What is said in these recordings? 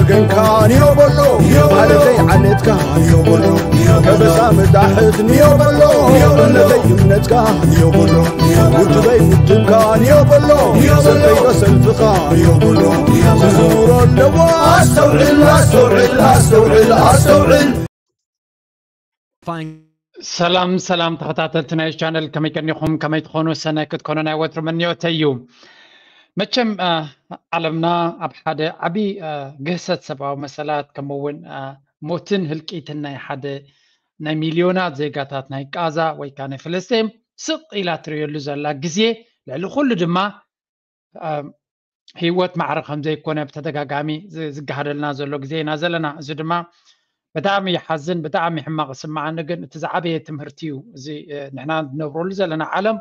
ገንካ ንዮ በሎ፣ ዓለተይ ዓለትካ ንዮ በሎ፣ ከበሳ መጣሕት ንዮ በሎ፣ እምነተይ እምነትካ ንዮ በሎ፣ ውድበይ ውድብካ ንዮ በሎ፣ ሰልፈይ ሰልፍኻ ንዮ በሎ፣ ክዝውሮ ኣለዎ። ኣስተውዕል ኣስተውዕል ኣስተውዕል ኣስተውዕል። ሰላም ሰላም ተኸታተልቲ ናይ ቻነል፣ ከመይ ቀኒኹም? ከመይ ትኾኑ? ሰናይ ክትኮኑ ናይ ወትሩ ምንዮተይ እዩ። መቸም ዓለምና ኣብ ሓደ ዓብዪ ግህሰት ሰብኣዊ መሰላት፣ ከምኡ እውን ሞትን ህልቂትን ናይ ሓደ ናይ ሚልዮናት ዜጋታት ናይ ቃዛ ወይ ከዓ ናይ ፍልስጤም ስቕ ኢላ ትርእየሉ ዘላ ግዜ፣ ልዕሊ ኩሉ ድማ ህይወት ማዕረ ከም ዘይኮነ ብተደጋጋሚ ዝገሃደልና ዘሎ ግዜ ኢና ዘለና። እዚ ድማ ብጣዕሚ ይሓዝን ብጣዕሚ ሕማቕ ይስምዓኒ። ግን እቲ ዝዓበየ ትምህርቲ እዩ። እዚ ንሕና ንነብረሉ ዘለና ዓለም፣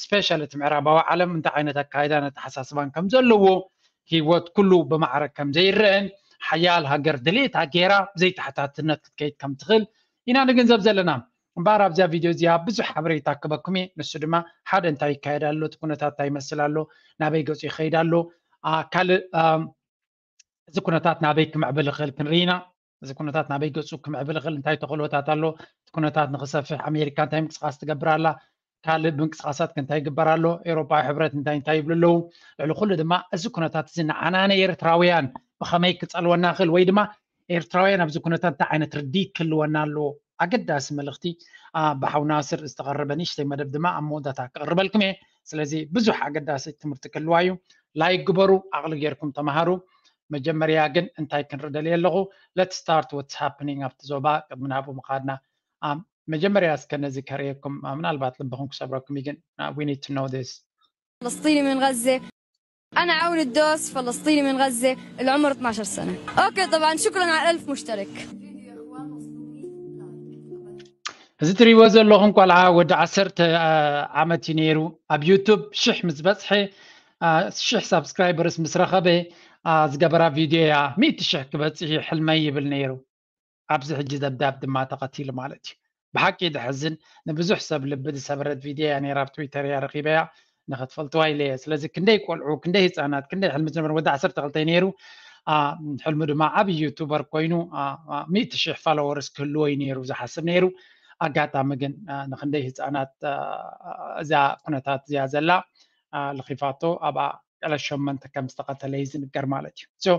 ስፔሻል እቲ ምዕራባዊ ዓለም እንታይ ዓይነት ኣካይዳን ኣተሓሳስባን ከም ዘለዎ፣ ህይወት ኩሉ ብማዕረ ከም ዘይረአን፣ ሓያል ሃገር ድሌታ ገይራ ብዘይተሓታትነት ክትከይድ ከም ትኽእል ኢና ንግንዘብ ዘለና። እምበኣር ኣብዚኣ ቪድዮ እዚኣ ብዙሕ ሓበሬታ ክበኩም እየ። ንሱ ድማ ሓደ እንታይ ይካየድ ኣሎ፣ እቲ ኩነታት እንታይ ይመስል ኣሎ፣ ናበይ ገፁ ይኸይድ ኣሎ፣ ካልእ እዚ ኩነታት ናበይ ክምዕብል ይኽእል ክንርኢ ኢና። እዚ ኩነታት ናበይ ገፁ ክምዕብል ይኽእል፣ እንታይ ተኽእሎታት ኣሎ፣ እቲ ኩነታት ንክሰፍሕ ኣሜሪካ እንታይ ምንቅስቃስ ትገብር ኣላ፣ ካልእ ምንቅስቃሳት እንታይ ይግበር ኣሎ፣ ኤውሮጳዊ ሕብረት እንታይ እንታይ ይብሉ ኣለዉ። ልዕሊ ኩሉ ድማ እዚ ኩነታት እዚ ንዓና ንኤርትራውያን ብኸመይ ክጸልወና ይኽእል ወይ ድማ ኤርትራውያን ኣብዚ ኩነታት እንታይ ዓይነት ርድኢት ክህልወና ኣለዎ? ኣገዳሲ መልእኽቲ ብሓው ናስር ዝተቐረበ ንእሽተይ መደብ ድማ ኣብ መወዳእታ ክቕርበልኩም እየ። ስለዚ ብዙሕ ኣገዳሲ ትምህርቲ ክህልዋ እዩ። ላይክ ግበሩ፣ ዓቕሊ ጌርኩም ተምሃሩ። መጀመርያ ግን እንታይ ክንርኢ ደልየ ኣለኹ? Let's start what's happening ኣብቲ ዞባ ቅድሚ ናብኡ ምኻድና። መጀመርያ እስከ ነዚ ከርእየኩም፣ ምናልባት ልብኹም ክሰብረኩም እዩ፣ ግን we need to know this. فلسطيني من غزة. أنا عون الدوس، فلسطيني من غزة، العمر اثناعش سنة. أوكي، طبعًا شكرًا على ألف مشترك. እዚ ትሪእዎ ዘለኹም ቆልዓ ወዲ ዓሰርተ ዓመት እዩ ነይሩ። ኣብ ዩቱብ ሽሕ ምስ በፅሐ፣ ሽሕ ሳብስክራይበርስ ምስ ረኸበ ዝገበራ ቪድዮ እያ። ሚእቲ ሽሕ ክበፅሕ እዩ ሕልመይ ይብል ነይሩ። ኣብዚ ሕጂ ደብዳብ ድማ ተቐቲሉ ማለት እዩ። ብሓቂ ደሕዝን፣ ንብዙሕ ሰብ ልቢ ዝሰበረት ቪድዮ እያ ነይራ። ኣብ ትዊተር እያ ረኺበያ፣ ንኽትፈልጥዋ ኢለ እየ። ስለዚ ክንደይ ቆልዑ፣ ክንደይ ህፃናት፣ ክንደይ ሕልሚ ዝነበረ ወዲ ዓሰርተ ክልተ ነይሩ። ሕልሙ ድማ ዓብዪ ዩቱበር ኮይኑ ሚእቲ ሽሕ ፋሎወርስ ክህልዎ እዩ ነይሩ ዝሓስብ ነይሩ። ኣጋጣሚ ግን ንክንደይ ህፃናት እዛ ኩነታት እዚኣ ዘላ ልኺፋቶ ኣብኣ ቀለ ሸመንተ ከም ዝተቐተለ እዩ ዝንገር ማለት እዩ። So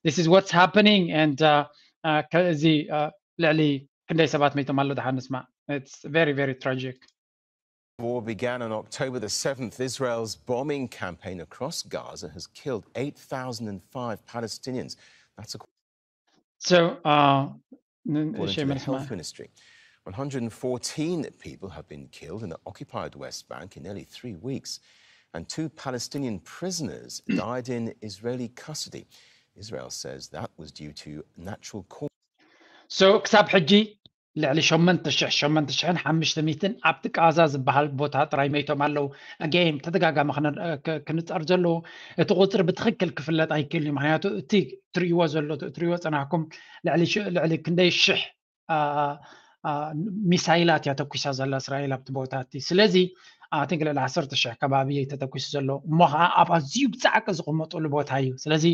this is what's happening and እዚ ልዕሊ ክንደይ ሰባት መይቶም ኣሎ ደሓን ንስማ። It's very, very tragic. War began on October the seventh. Israel's bombing campaign across Gaza has killed eight thousand and five Palestinians. That's according So, uh, to the health ministry. One hundred and fourteen people have been killed in the occupied West Bank in nearly three weeks, and two Palestinian prisoners died in Israeli custody. Israel says that was due to natural causes. So ክሳብ ሕጂ ልዕሊ ሸመንተ ሽሕ ሸመንተ ሽሕን ሓሙሽተ ሚእትን ኣብቲ ቃዛ ዝበሃል ቦታ ጥራይ መይቶም ኣለዉ። ኣገይን ተደጋጋሚ ክንጸር ዘለዎ እቲ ቁፅሪ ብትኽክል ክፍለጥ ኣይክእልን እዩ። ምክንያቱ እቲ ትርእይዎ ዘሎ ትርእይዎ ፀናሕኩም ልዕሊ ክንደይ ሽሕ ሚሳይላት እያ ተኩሳ ዘላ እስራኤል ኣብቲ ቦታ እቲ። ስለዚ ኣቲንክ ልዕሊ ዓሰርተ ሽሕ ከባቢ ተተኩሱ ዘሎ እሞ ከዓ ኣብ ኣዝዩ ብፃዕቂ ዝቕመጡሉ ቦታ እዩ። ስለዚ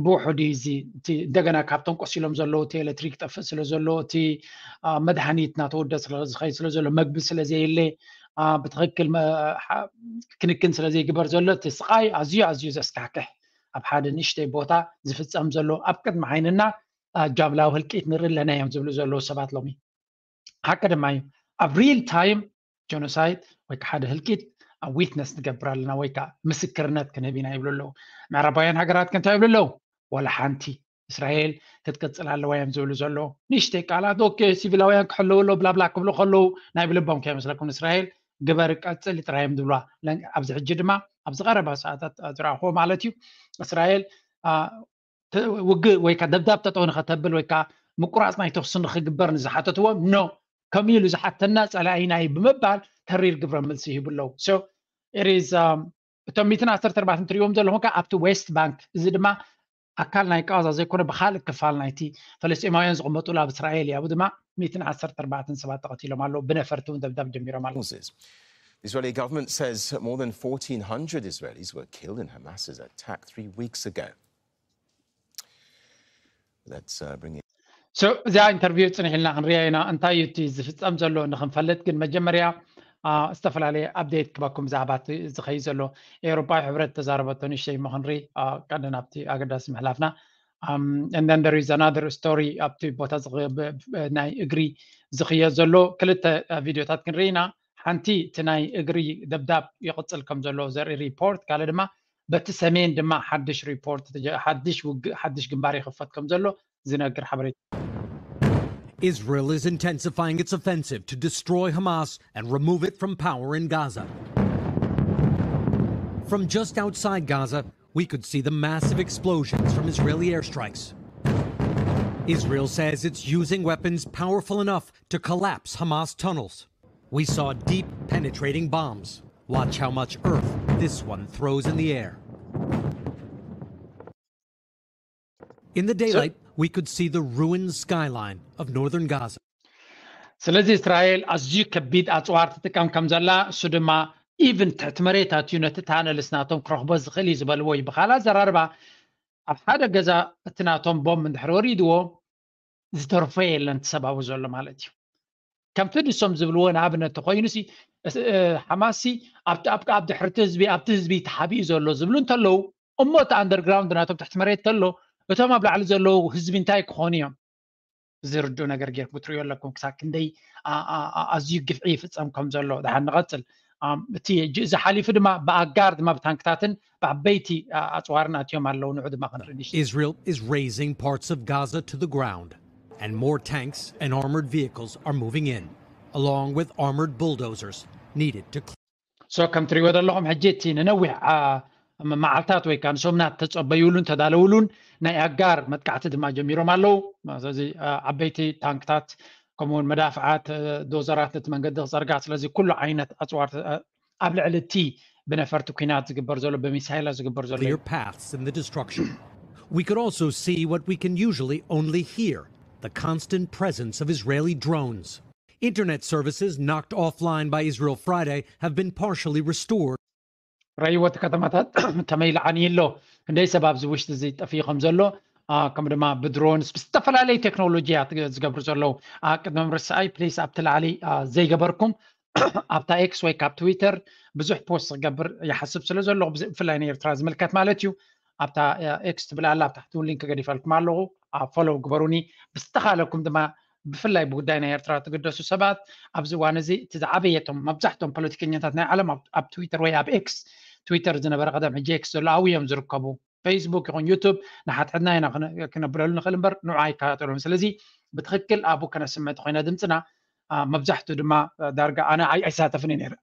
ብውሑድ እዚ እቲ እንደገና ካብቶም ቆሲሎም ዘለዉ እቲ ኤሌክትሪክ ጠፍእ ስለ ዘሎ እቲ መድሃኒት እናተወደ ዝኸይ ስለ ዘሎ መግቢ ስለ ዘየለ ብትኽክል ክንክን ስለ ዘይግበር ዘሎ እቲ ስቃይ ኣዝዩ ኣዝዩ ዘስካሕክሕ ኣብ ሓደ ንእሽተይ ቦታ ዝፍፀም ዘሎ ኣብ ቅድሚ ዓይንና ጃምላዊ ህልቂት ንርኢ ኣለና እዮም ዝብሉ ዘለዉ ሰባት ሎሚ። ሓቂ ድማ እዩ። ኣብ ሪል ታይም ጀኖሳይድ ወይ ከዓ ሓደ ህልቂት ኣብ ዊትነስ ንገብር ኣለና ወይ ከዓ ምስክርነት ክንህብ ኢና ይብሉ ኣለዉ። ምዕራባውያን ሃገራት ከ እንታይ ይብሉ ኣለዉ? ዋላ ሓንቲ እስራኤል ክትቅፅል ኣለዋ እዮም ዝብሉ ዘለዉ። ንእሽተይ ቃላት ኦኬ ሲቪላውያን ክሕለዉ ኣለዉ ብላብላ ክብሉ ከለዉ ናይ ብልቦም ከይመስለኩም እስራኤል ግበር ቀፅል ጥራይ እዮም ዝብልዋ። ኣብዚ ሕጂ ድማ ኣብዚ ቀረባ ሰዓታት ዝረኣኹዎ ማለት እዩ እስራኤል ውግእ ወይ ከዓ ደብዳብ ጠጠው ንኸተብል ወይ ከዓ ምቁራፅ ናይ ተኽሲ ንኽግበር ንዝሓተትዎም ኖ ከምኡ ኢሉ ዝሓተና ፀላኢና እዩ ብምባል ተሪር ግብረ መልሲ ይህቡ ኣለዉ። እቶም ሚእትን ዓሰርተ ኣርባዕተን ትሪእዎም ዘለኹም ከዓ ኣብቲ ዌስት ባንክ እዚ ድማ ኣካል ናይ ቃዛ ዘይኮነ ብካልእ ክፋል ናይቲ ፈለስጢማውያን ዝቕመጡሉ ኣብ እስራኤል እዩ። ኣብኡ ድማ ሚእትን ዓሰርተ ኣርባዕተን ሰባት ተቐቲሎም ኣለዉ። ብነፈርቲ እውን ደብዳብ ጀሚሮም ኣለዉ። The Israeli government says more than fourteen hundred Israelis were killed in Hamas's attack three weeks ago. Let's uh, bring in. So እዚኣ ኢንተርቪው ፅንሕ ኢልና ክንሪኣ ኢና። እንታይ እዩ እቲ ዝፍፀም ዘሎ ንክንፈልጥ ግን መጀመርያ፣ አ፣ ዝተፈላለየ ኣፕዴት ክበኩም ብዛዕባ እቲ ዝኸይድ ዘሎ ኤውሮጳዊ ሕብረት ተዛረበቶ ንእሽተይ እሞ ክንርኢ፣ አ፣ ቀንዲ ናብቲ ኣገዳሲ ምሕላፍና። And then there is another story ኣብቲ ቦታ ናይ እግሪ ዝኽየድ ዘሎ ክልተ ቪድዮታት ክንርኢ ኢና። ሓንቲ እቲ ናይ እግሪ ደብዳብ ይቕፅል ከም ዘሎ ዘርኢ ሪፖርት፣ ካልእ ድማ በቲ ሰሜን ድማ ሓድሽ ሪፖርት፣ ሓድሽ ውግእ፣ ሓድሽ ግንባር ይኽፈት ከም ዘሎ ዝነግር ሓበሬታ። Israel is intensifying its offensive to destroy Hamas and remove it from power in Gaza. From just outside Gaza, we could see the massive explosions from Israeli airstrikes. Israel says it's using weapons powerful enough to collapse Hamas tunnels. We saw deep, penetrating bombs. Watch how much earth this one throws in the air. In the daylight, we could see the ruined skyline of northern Gaza. ስለዚ እስራኤል ኣዝዩ ከቢድ ኣፅዋር ትጥቀም ከም ዘላ፣ እሱ ድማ ኢቭን ትሕቲ መሬት ኣትዩ ነቲ ታነልስ ናቶም ክረኽቦ ዝኽእል እዩ ዝበልዎ እዩ። ብካልእ ኣዘራርባ ኣብ ሓደ ገዛ እቲ ናቶም ቦምብ እንድሕር ወሪድዎ ዝተርፎ የለን እቲ ሰብ ኣብኡ ዘሎ ማለት እዩ። ከምቲ ንሶም ዝብልዎ ንኣብነት ተኮይኑ ሲ ሓማስ ሲ ኣብ ድሕርቲ ህዝቢ ኣብቲ ህዝቢ ተሓቢኡ ዘሎ ዝብሉ እንተለዉ፣ እሞ እቲ ኣንደርግራውንድ ናቶም ትሕቲ መሬት ተሎ እቶም ኣብ ላዕሊ ዘለዉ ህዝቢ እንታይ ክኾኑ እዮም? ዝርድኡ ነገር ጌርኩም ክትሪኦ ኣለኩም ክሳብ ክንደይ ኣዝዩ ግፍዒ ይፍፀም ከም ዘሎ። ድሓን ንቐፅል። እቲ ዝሓሊፉ ድማ ብኣጋር ድማ ብታንክታትን ብዓበይቲ ኣፅዋርን ኣትዮም ኣለዉ። ንዑ ድማ ክንርኢ። Israel is razing parts of Gaza to the ground, and more tanks and armored vehicles are moving in, along with armored bulldozers needed to so ከም ትሪእዎ ዘለኹም ሕጂ እቲ ንነዊሕ መዓልታት ወይ ከዓ ንሰሙናት ተፀበዩሉን ተዳለውሉን ናይ ኣጋር መጥቃዕቲ ድማ ጀሚሮም ኣለዉ። ስለዚ ዓበይቲ ታንክታት ከምኡውን መዳፍዓት፣ ዶዘራት ነቲ መንገዲ ክፀርጋ፣ ስለዚ ኩሉ ዓይነት ኣፅዋር ኣብ ልዕሊ እቲ ብነፈርቲ ኩናት ዝግበር ዘሎ ብሚሳይላት ዝግበር ዘሎ clear paths in the destruction. We could also see what we can usually only hear, the constant presence of Israeli drones. Internet services knocked offline by Israel Friday have been partially restored. ረይዎ እቲ ከተማታት ከመይ ኢሉ ዓንዩ ኣሎ፣ ክንደይ ሰብ ኣብዚ ውሽጢ እዚ ጠፊኡ ከም ዘሎ፣ ከምኡ ድማ ብድሮንስ ብዝተፈላለዩ ቴክኖሎጂያ ዝገብሩ ዘለዉ። ቅድሚ ምርስኣይ ፕሊስ ኣብቲ ላዕሊ ዘይገበርኩም ኣብታ ኤክስ ወይ ካብ ትዊተር ብዙሕ ፖስት ክገብር ይሓስብ ስለ ዘለኹ፣ ብፍላይ ንኤርትራ ዝምልከት ማለት እዩ። ኣብታ ኤክስ ትብል ኣላ ኣብ ታሕቲ እውን ሊንክ ገዲፈልኩም ኣለኹ። ፎሎው ግበሩኒ። ብዝተኻለኩም ድማ ብፍላይ ብጉዳይ ናይ ኤርትራ ትግደሱ ሰባት ኣብዚ እዋን እዚ እቲ ዝዓበየቶም መብዛሕትኦም ፖለቲከኛታት ናይ ዓለም ኣብ ትዊተር ወይ ኣብ ኤክስ፣ ትዊተር ዝነበረ ቀደም ሕጂ ኤክስ ዘሎ ኣብኡ እዮም ዝርከቡ። ፌስቡክ ይኹን ዩቱብ ንሓድሕድና ኢና ክነብለሉ ንኽእል እምበር ንዑ ኣይከታተሉን። ስለዚ ብትኽክል ኣብኡ ከነስምዕ እንተኮይና ድምፅና መብዛሕትኡ ድማ ዳርጋ ኣነ ኣይሳተፍን ነይረ።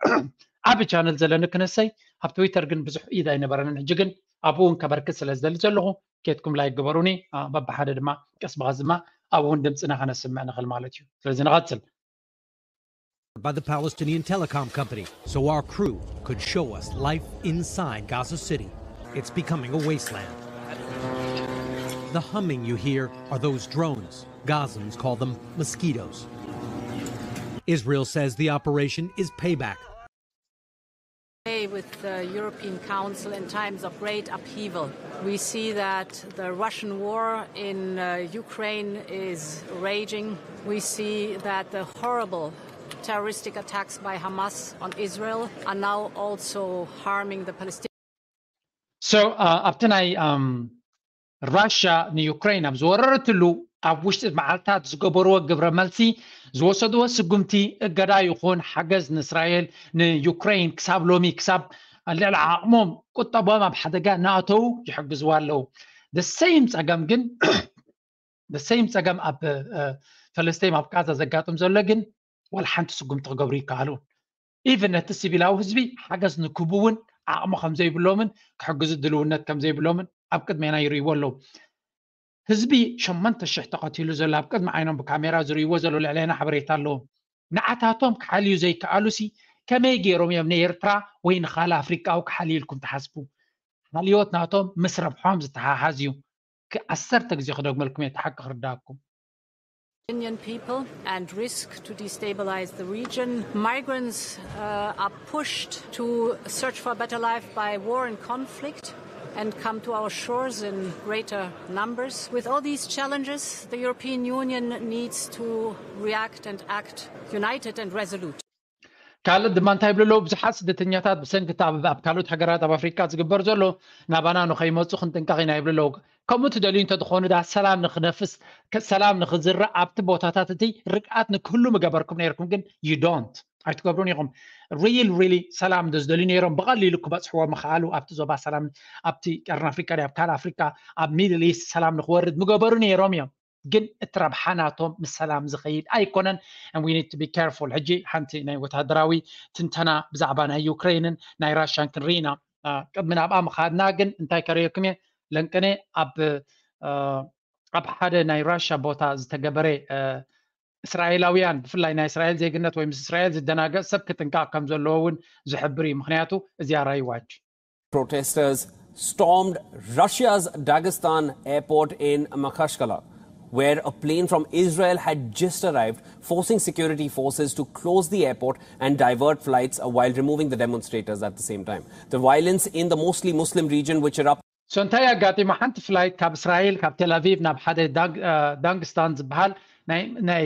ዓቢ ቻነል ዘለኒ ክነሰይ ኣብ ትዊተር ግን ብዙሕ ኢድ ኣይነበረንን። ሕጂ ግን ኣብኡ እውን ከበርክት ስለ ዝደሊ ዘለኹ ኬትኩም ላይክ ግበሩኒ። በብሓደ ድማ ቀስ ብቐስ ድማ ኣብኡ እውን ድምፅና ከነስምዕ ንኽእል ማለት እዩ። ስለዚ ንቐፅል። By the Palestinian telecom company, so our crew could show us life inside Gaza City. It's becoming a wasteland. The humming you hear are those drones. Gazans call them mosquitoes. Israel says the operation is payback. Today, with the European Council in times of great upheaval, we see that the Russian war in uh, Ukraine is raging. We see that the horrible terroristic attacks by Hamas on Israel are now also harming the Palestinian. So, uh, ኣብቲ ናይ ራሽያ ንዩክሬን ኣብ ዝወረረትሉ ኣብ ውሽጢ መዓልታት ዝገበርዎ ግብረ መልሲ ዝወሰድዎ ስጉምቲ እገዳ ይኹን ሓገዝ ንእስራኤል ንዩክሬን ክሳብ ሎሚ ክሳብ ልዕሊ ዓቕሞም ቁጠቦም ኣብ ሓደጋ እናኣተዉ ይሕግዝዋ ኣለዉ። ደሰይም ፀገም ግን ደሰይም ፀገም ኣብ ፈለስቴም ኣብ ጋዛ ዘጋጥም ዘሎ ግን ዋላ ሓንቲ ስጉምቲ ክገብሩ ይከኣሉ። ኢቭን ነቲ ሲቪላዊ ህዝቢ ሓገዝ ንክህቡ እውን ዓቕሚ ከም ዘይብሎምን ክሕግዙ ድልውነት ከም ዘይብሎምን ኣብ ቅድሜና ይርእይዎ ኣለዉ። ህዝቢ ሸሞንተ ሽሕ ተቐቲሉ ዘሎ ኣብ ቅድሚ ዓይኖም ብካሜራ ዝርእይዎ ዘለዉ ልዕሌና ሓበሬታ ኣለዎም። ንዓታቶም ክሓልዩ ዘይከኣሉሲ ከመይ ገይሮም እዮም ንኤርትራ ወይ ንኻልእ ኣፍሪቃዊ ክሓልዩ ኢልኩም ትሓስቡ? ሓልዮት ናቶም ምስ ረብሖም ዝተሓሓዝ እዩ። ዓሰርተ ግዜ ክደግመልኩም እየ፣ እቲ ሓቂ ክርዳእኩም። Palestinian people and risk to destabilize the region. Migrants uh, are pushed to search for a better life by war and conflict. and come to our shores in greater numbers. With all these challenges, the European Union needs to react and act united and resolute. ካልእ ድማ እንታይ ይብሉ ኣለዉ? ብዙሓት ስደተኛታት ብሰንኪ እቲ ኣብ ካልኦት ሃገራት ኣብ ኣፍሪቃ ዝግበር ዘሎ ናባና ንኸይመፁ ክንጥንቀቕ ኢና ይብሉ ኣለዉ። ከምኡ ትደልዩ እንተዝኾኑ ዳ ሰላም ንክነፍስ ሰላም ንክዝራእ ኣብቲ ቦታታት እቲ ርግኣት ንክህሉ ምገበርኩም ነይርኩም፣ ግን you don't ኣይትገብሩን ኢኹም። Real really ሰላም እንተዝደልዩ ነይሮም ብቐሊሉ ክበፅሕዎ ምኽኣሉ ኣብቲ ዞባ ሰላም ኣብቲ ቀርኒ ኣፍሪቃ ድዩ ኣብ ካልእ ኣፍሪቃ ኣብ Middle East ሰላም ንክወርድ ምገበሩ ነይሮም እዮም። ግን እቲ ረብሓ ናቶም ምስ ሰላም ዝኸይድ ኣይኮነን። And we need to be careful። ሕጂ ሓንቲ ናይ ወታደራዊ ትንተና ብዛዕባ ናይ ዩክሬንን ናይ ራሽያን ክንርኢ ኢና። ቅድሚ ናብኣ ምኻድና ግን እንታይ ከርእየኩም እየ? ለንቅነ ኣብ ኣብ ሓደ ናይ ራሽያ ቦታ ዝተገበረ እስራኤላውያን ብፍላይ ናይ እስራኤል ዜግነት ወይ ምስ እስራኤል ዝደናገጽ ሰብ ክጥንቀቕ ከም ዘለዎ እውን ዝሕብር እዩ። ምክንያቱ እዚኣ ራይ ዋች Protesters stormed Russia's Dagestan airport in Makhachkala, where a plane from Israel had just arrived, forcing security forces to close the airport and divert flights, uh, while removing the demonstrators at the same time. The violence in the mostly Muslim region, which erupted. So እንታይ ኣጋጢሙ? ሓንቲ ፍላይት ካብ እስራኤል ካብ ቴል ኣቪቭ ናብ ሓደ ዳንግስታን ዝበሃል ናይ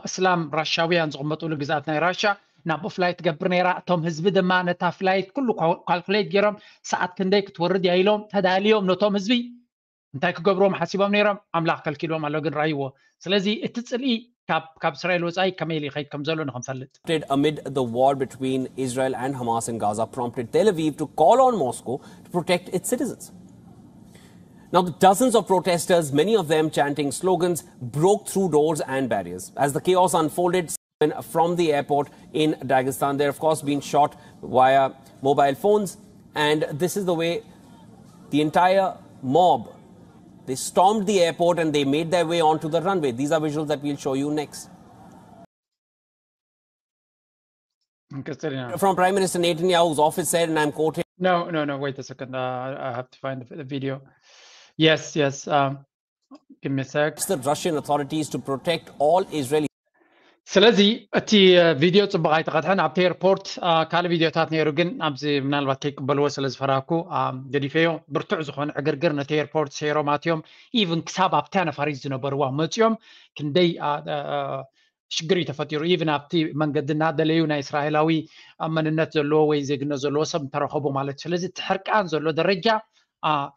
እስላም ራሻውያን ዝቕመጥሉ ግዛት ናይ ራሻ ናብኡ ፍላይት ትገብር ነይራ። እቶም ህዝቢ ድማ ነታ ፍላይት ኩሉ ካልኩሌት ገይሮም ሰዓት ክንደይ ክትወርድ እያ ኢሎም ተዳልዮም ነቶም ህዝቢ እንታይ ክገብርዎም ሓሲቦም ነይሮም ኣምላኽ ከልኪልዎም ኣሎ፣ ግን ራይዎ። ስለዚ እቲ ፅልኢ ካብ እስራኤል ወፃኢ ከመይ ኢሉ ይኸይድ ከም ዘሎ ንክንፈልጥ። Amid the war between Israel and Hamas in Gaza prompted Tel Aviv to call on Moscow to protect its citizens. Now, the dozens of protesters, many of them chanting slogans, broke through doors and barriers. As the chaos unfolded, from the airport in Dagestan, they're of course being shot via mobile phones, and this is the way the entire mob, they stormed the airport and they made their way onto the runway. These are visuals that we'll show you next. From Prime Minister Netanyahu's office said, and I'm quoting. No, no, no, wait a second. Uh, I have to find the video. Yes, yes. Um, give me a sec. The Russian authorities to protect all Israeli. ስለዚ እቲ ቪድዮ ፅቡቅ ኣይተቀድሐን። ኣብቲ ኤርፖርት ካልእ ቪድዮታት ነይሩ፣ ግን ኣብዚ ምናልባት ከይቅበልዎ ስለ ዝፈራኩ ገዲፈዮ። ብርቱዕ ዝኾነ ዕግርግር ነቲ ኤርፖርት ሰይሮም ኣትዮም። ኢቭን ክሳብ ኣብታ ነፋሪት ዝነበርዋ መፅዮም ክንደይ ሽግር እዩ ተፈጢሩ። ኢቭን ኣብቲ መንገዲ እናደለዩ ናይ እስራኤላዊ መንነት ዘለዎ ወይ ዜግነት ዘለዎ ሰብ እንተረኸቡ ማለት እዩ። ስለዚ እቲ ሕርቃን ዘሎ ደረጃ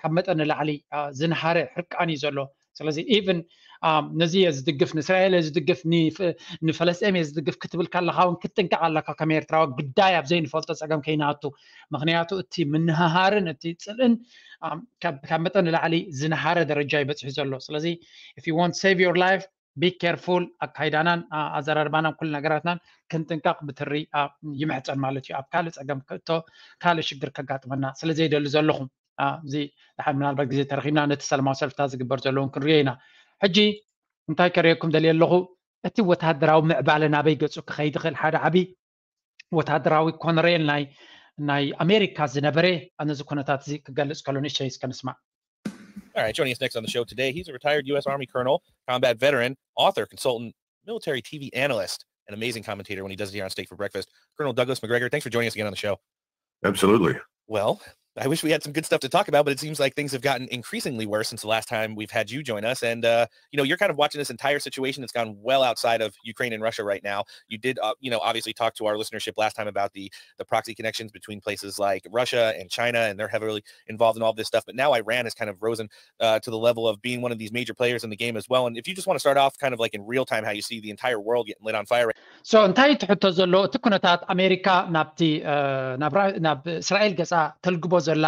ካብ መጠን ንላዕሊ ዝንሃረ ሕርቃን እዩ ዘሎ። ስለዚ ኢቭን ነዚ እየ ዝድግፍ፣ ንእስራኤል እየ ዝድግፍ፣ ንፈለስጤም እየ ዝድግፍ ክትብል ከለካ እውን ክትጥንቀቕ ኣለካ። ከም ኤርትራዊ ግዳይ ኣብ ዘይንፈልጦ ፀገም ከይንኣቱ። ምክንያቱ እቲ ምንህሃርን እቲ ፅልእን ካብ መጠን ንላዕሊ ዝንሃረ ደረጃ እዩ በፂሑ ዘሎ። ስለዚ if you want save your life be careful ኣካይዳናን ኣዘራርባናን ኩሉ ነገራትናን ክንጥንቀቕ ብትሪ ይምሕፀን ማለት እዩ። ኣብ ካልእ ፀገም ክእቶ ካልእ ሽግር ከጋጥመና ስለ ዘይደሊ ዘለኹም እዚ ድሓን ምናልባት ግዜ ተረኺብና ነቲ ሰላማዊ ሰልፍታት ዝግበር ዘለውን ክንሪኦ ኢና። ሕጂ እንታይ ከርእየኩም ደልየ ኣለኹ፣ እቲ ወታደራዊ ምዕባለ ናበይ ገፁ ክኸይድ ይኽእል? ሓደ ዓቢ ወታደራዊ ኮነሬል ናይ ናይ ኣሜሪካ ዝነበረ ነዚ ኩነታት እዚ ክገልፅ ከሎ ንእሽተይ እስከ ንስማዕ። All right, joining us next on the show today, he's a retired U S Army colonel, combat veteran, author, consultant, military T V analyst, an amazing commentator when he does it here on Steak for Breakfast, Colonel Douglas Macgregor. Thanks for joining us again on the show. Absolutely. Well, I wish we had some good stuff to talk about, but it seems like things have gotten increasingly worse since the last time we've had you join us. And uh, you know, you're kind of watching this entire situation that's gone well outside of Ukraine and Russia right now. You did, uh, you know, obviously talk to our listenership last time about the the proxy connections between places like Russia and China, and they're heavily involved in all of this stuff. But now Iran has kind of risen uh, to the level of being one of these major players in the game as well. And if you just want to start off, kind of like in real time, how you see the entire world getting lit on fire. So እንታይ ትሕቶ ዘሎ እቲ ኩነታት ኣሜሪካ ናብቲ ናብ እስራኤል ገፃ ተልግቦ ዘላ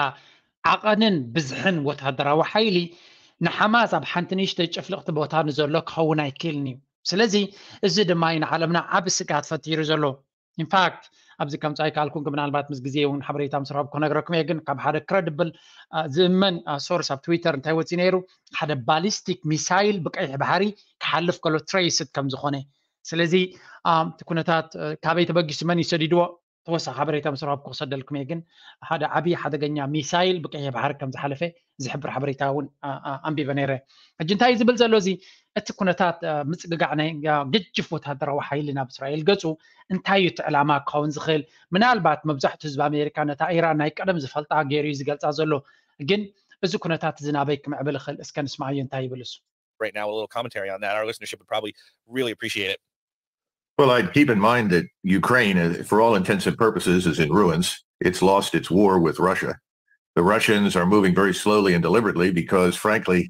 ዓቐንን ብዝሕን ወታደራዊ ሓይሊ ንሓማስ ኣብ ሓንቲ ንእሽተይ ጭፍልቕቲ ቦታ ንዘሎ ክኸውን ኣይክእልን እዩ። ስለዚ እዚ ድማ እዩ ንዓለምና ዓቢ ስግኣት ፈጢሩ ዘሎ። ኢንፋክት ኣብዚ ከምፃ ኣይከኣልኩን ምናልባት ምስ ግዜ እውን ሓበሬታ ምስ ረኸብኩ ክነግረኩም እየ። ግን ካብ ሓደ ክረድብል ዝእመን ሶርስ ኣብ ትዊተር እንታይ ወፂ ነይሩ፣ ሓደ ባሊስቲክ ሚሳይል ብቀይሕ ባሕሪ ክሓልፍ ከሎ ትሬስድ ከም ዝኾነ። ስለዚ እቲ ኩነታት ካበይ ተበጊሱ መን ይሰዲድዎ ተወሳኺ ሓበሬታ ምስ ረኸብኩ ክሰደልኩም እየ። ግን ሓደ ዓብዪ ሓደገኛ ሚሳይል ብቀይሕ ባሕሪ ከም ዝሓለፈ ዝሕብር ሓበሬታ እውን ኣንቢበ ነይረ። ሕጂ እንታይ ዝብል ዘሎ እዚ እቲ ኩነታት ምፅግጋዕ ናይ ግጅፍ ወታደራዊ ሓይሊ ናብ እስራኤል ገፁ እንታይ እዩ እቲ ዕላማ ክኸውን ዝኽእል? ምናልባት መብዛሕትኡ ህዝቢ ኣሜሪካ ነታ ኢራን ናይ ቀደም ዝፈልጣ ገይሩ እዩ ዝገልፃ ዘሎ። ግን እዚ ኩነታት እዚ ናበይ ክምዕብል ይኽእል? እስከ ንስማዓዮ እንታይ ይብል እሱ። Right now, a little commentary on that. Our listenership would probably really appreciate it. Well, I'd keep in mind that Ukraine, uh, for all intents and purposes, is in ruins. It's lost its war with Russia. The Russians are moving very slowly and deliberately because, frankly,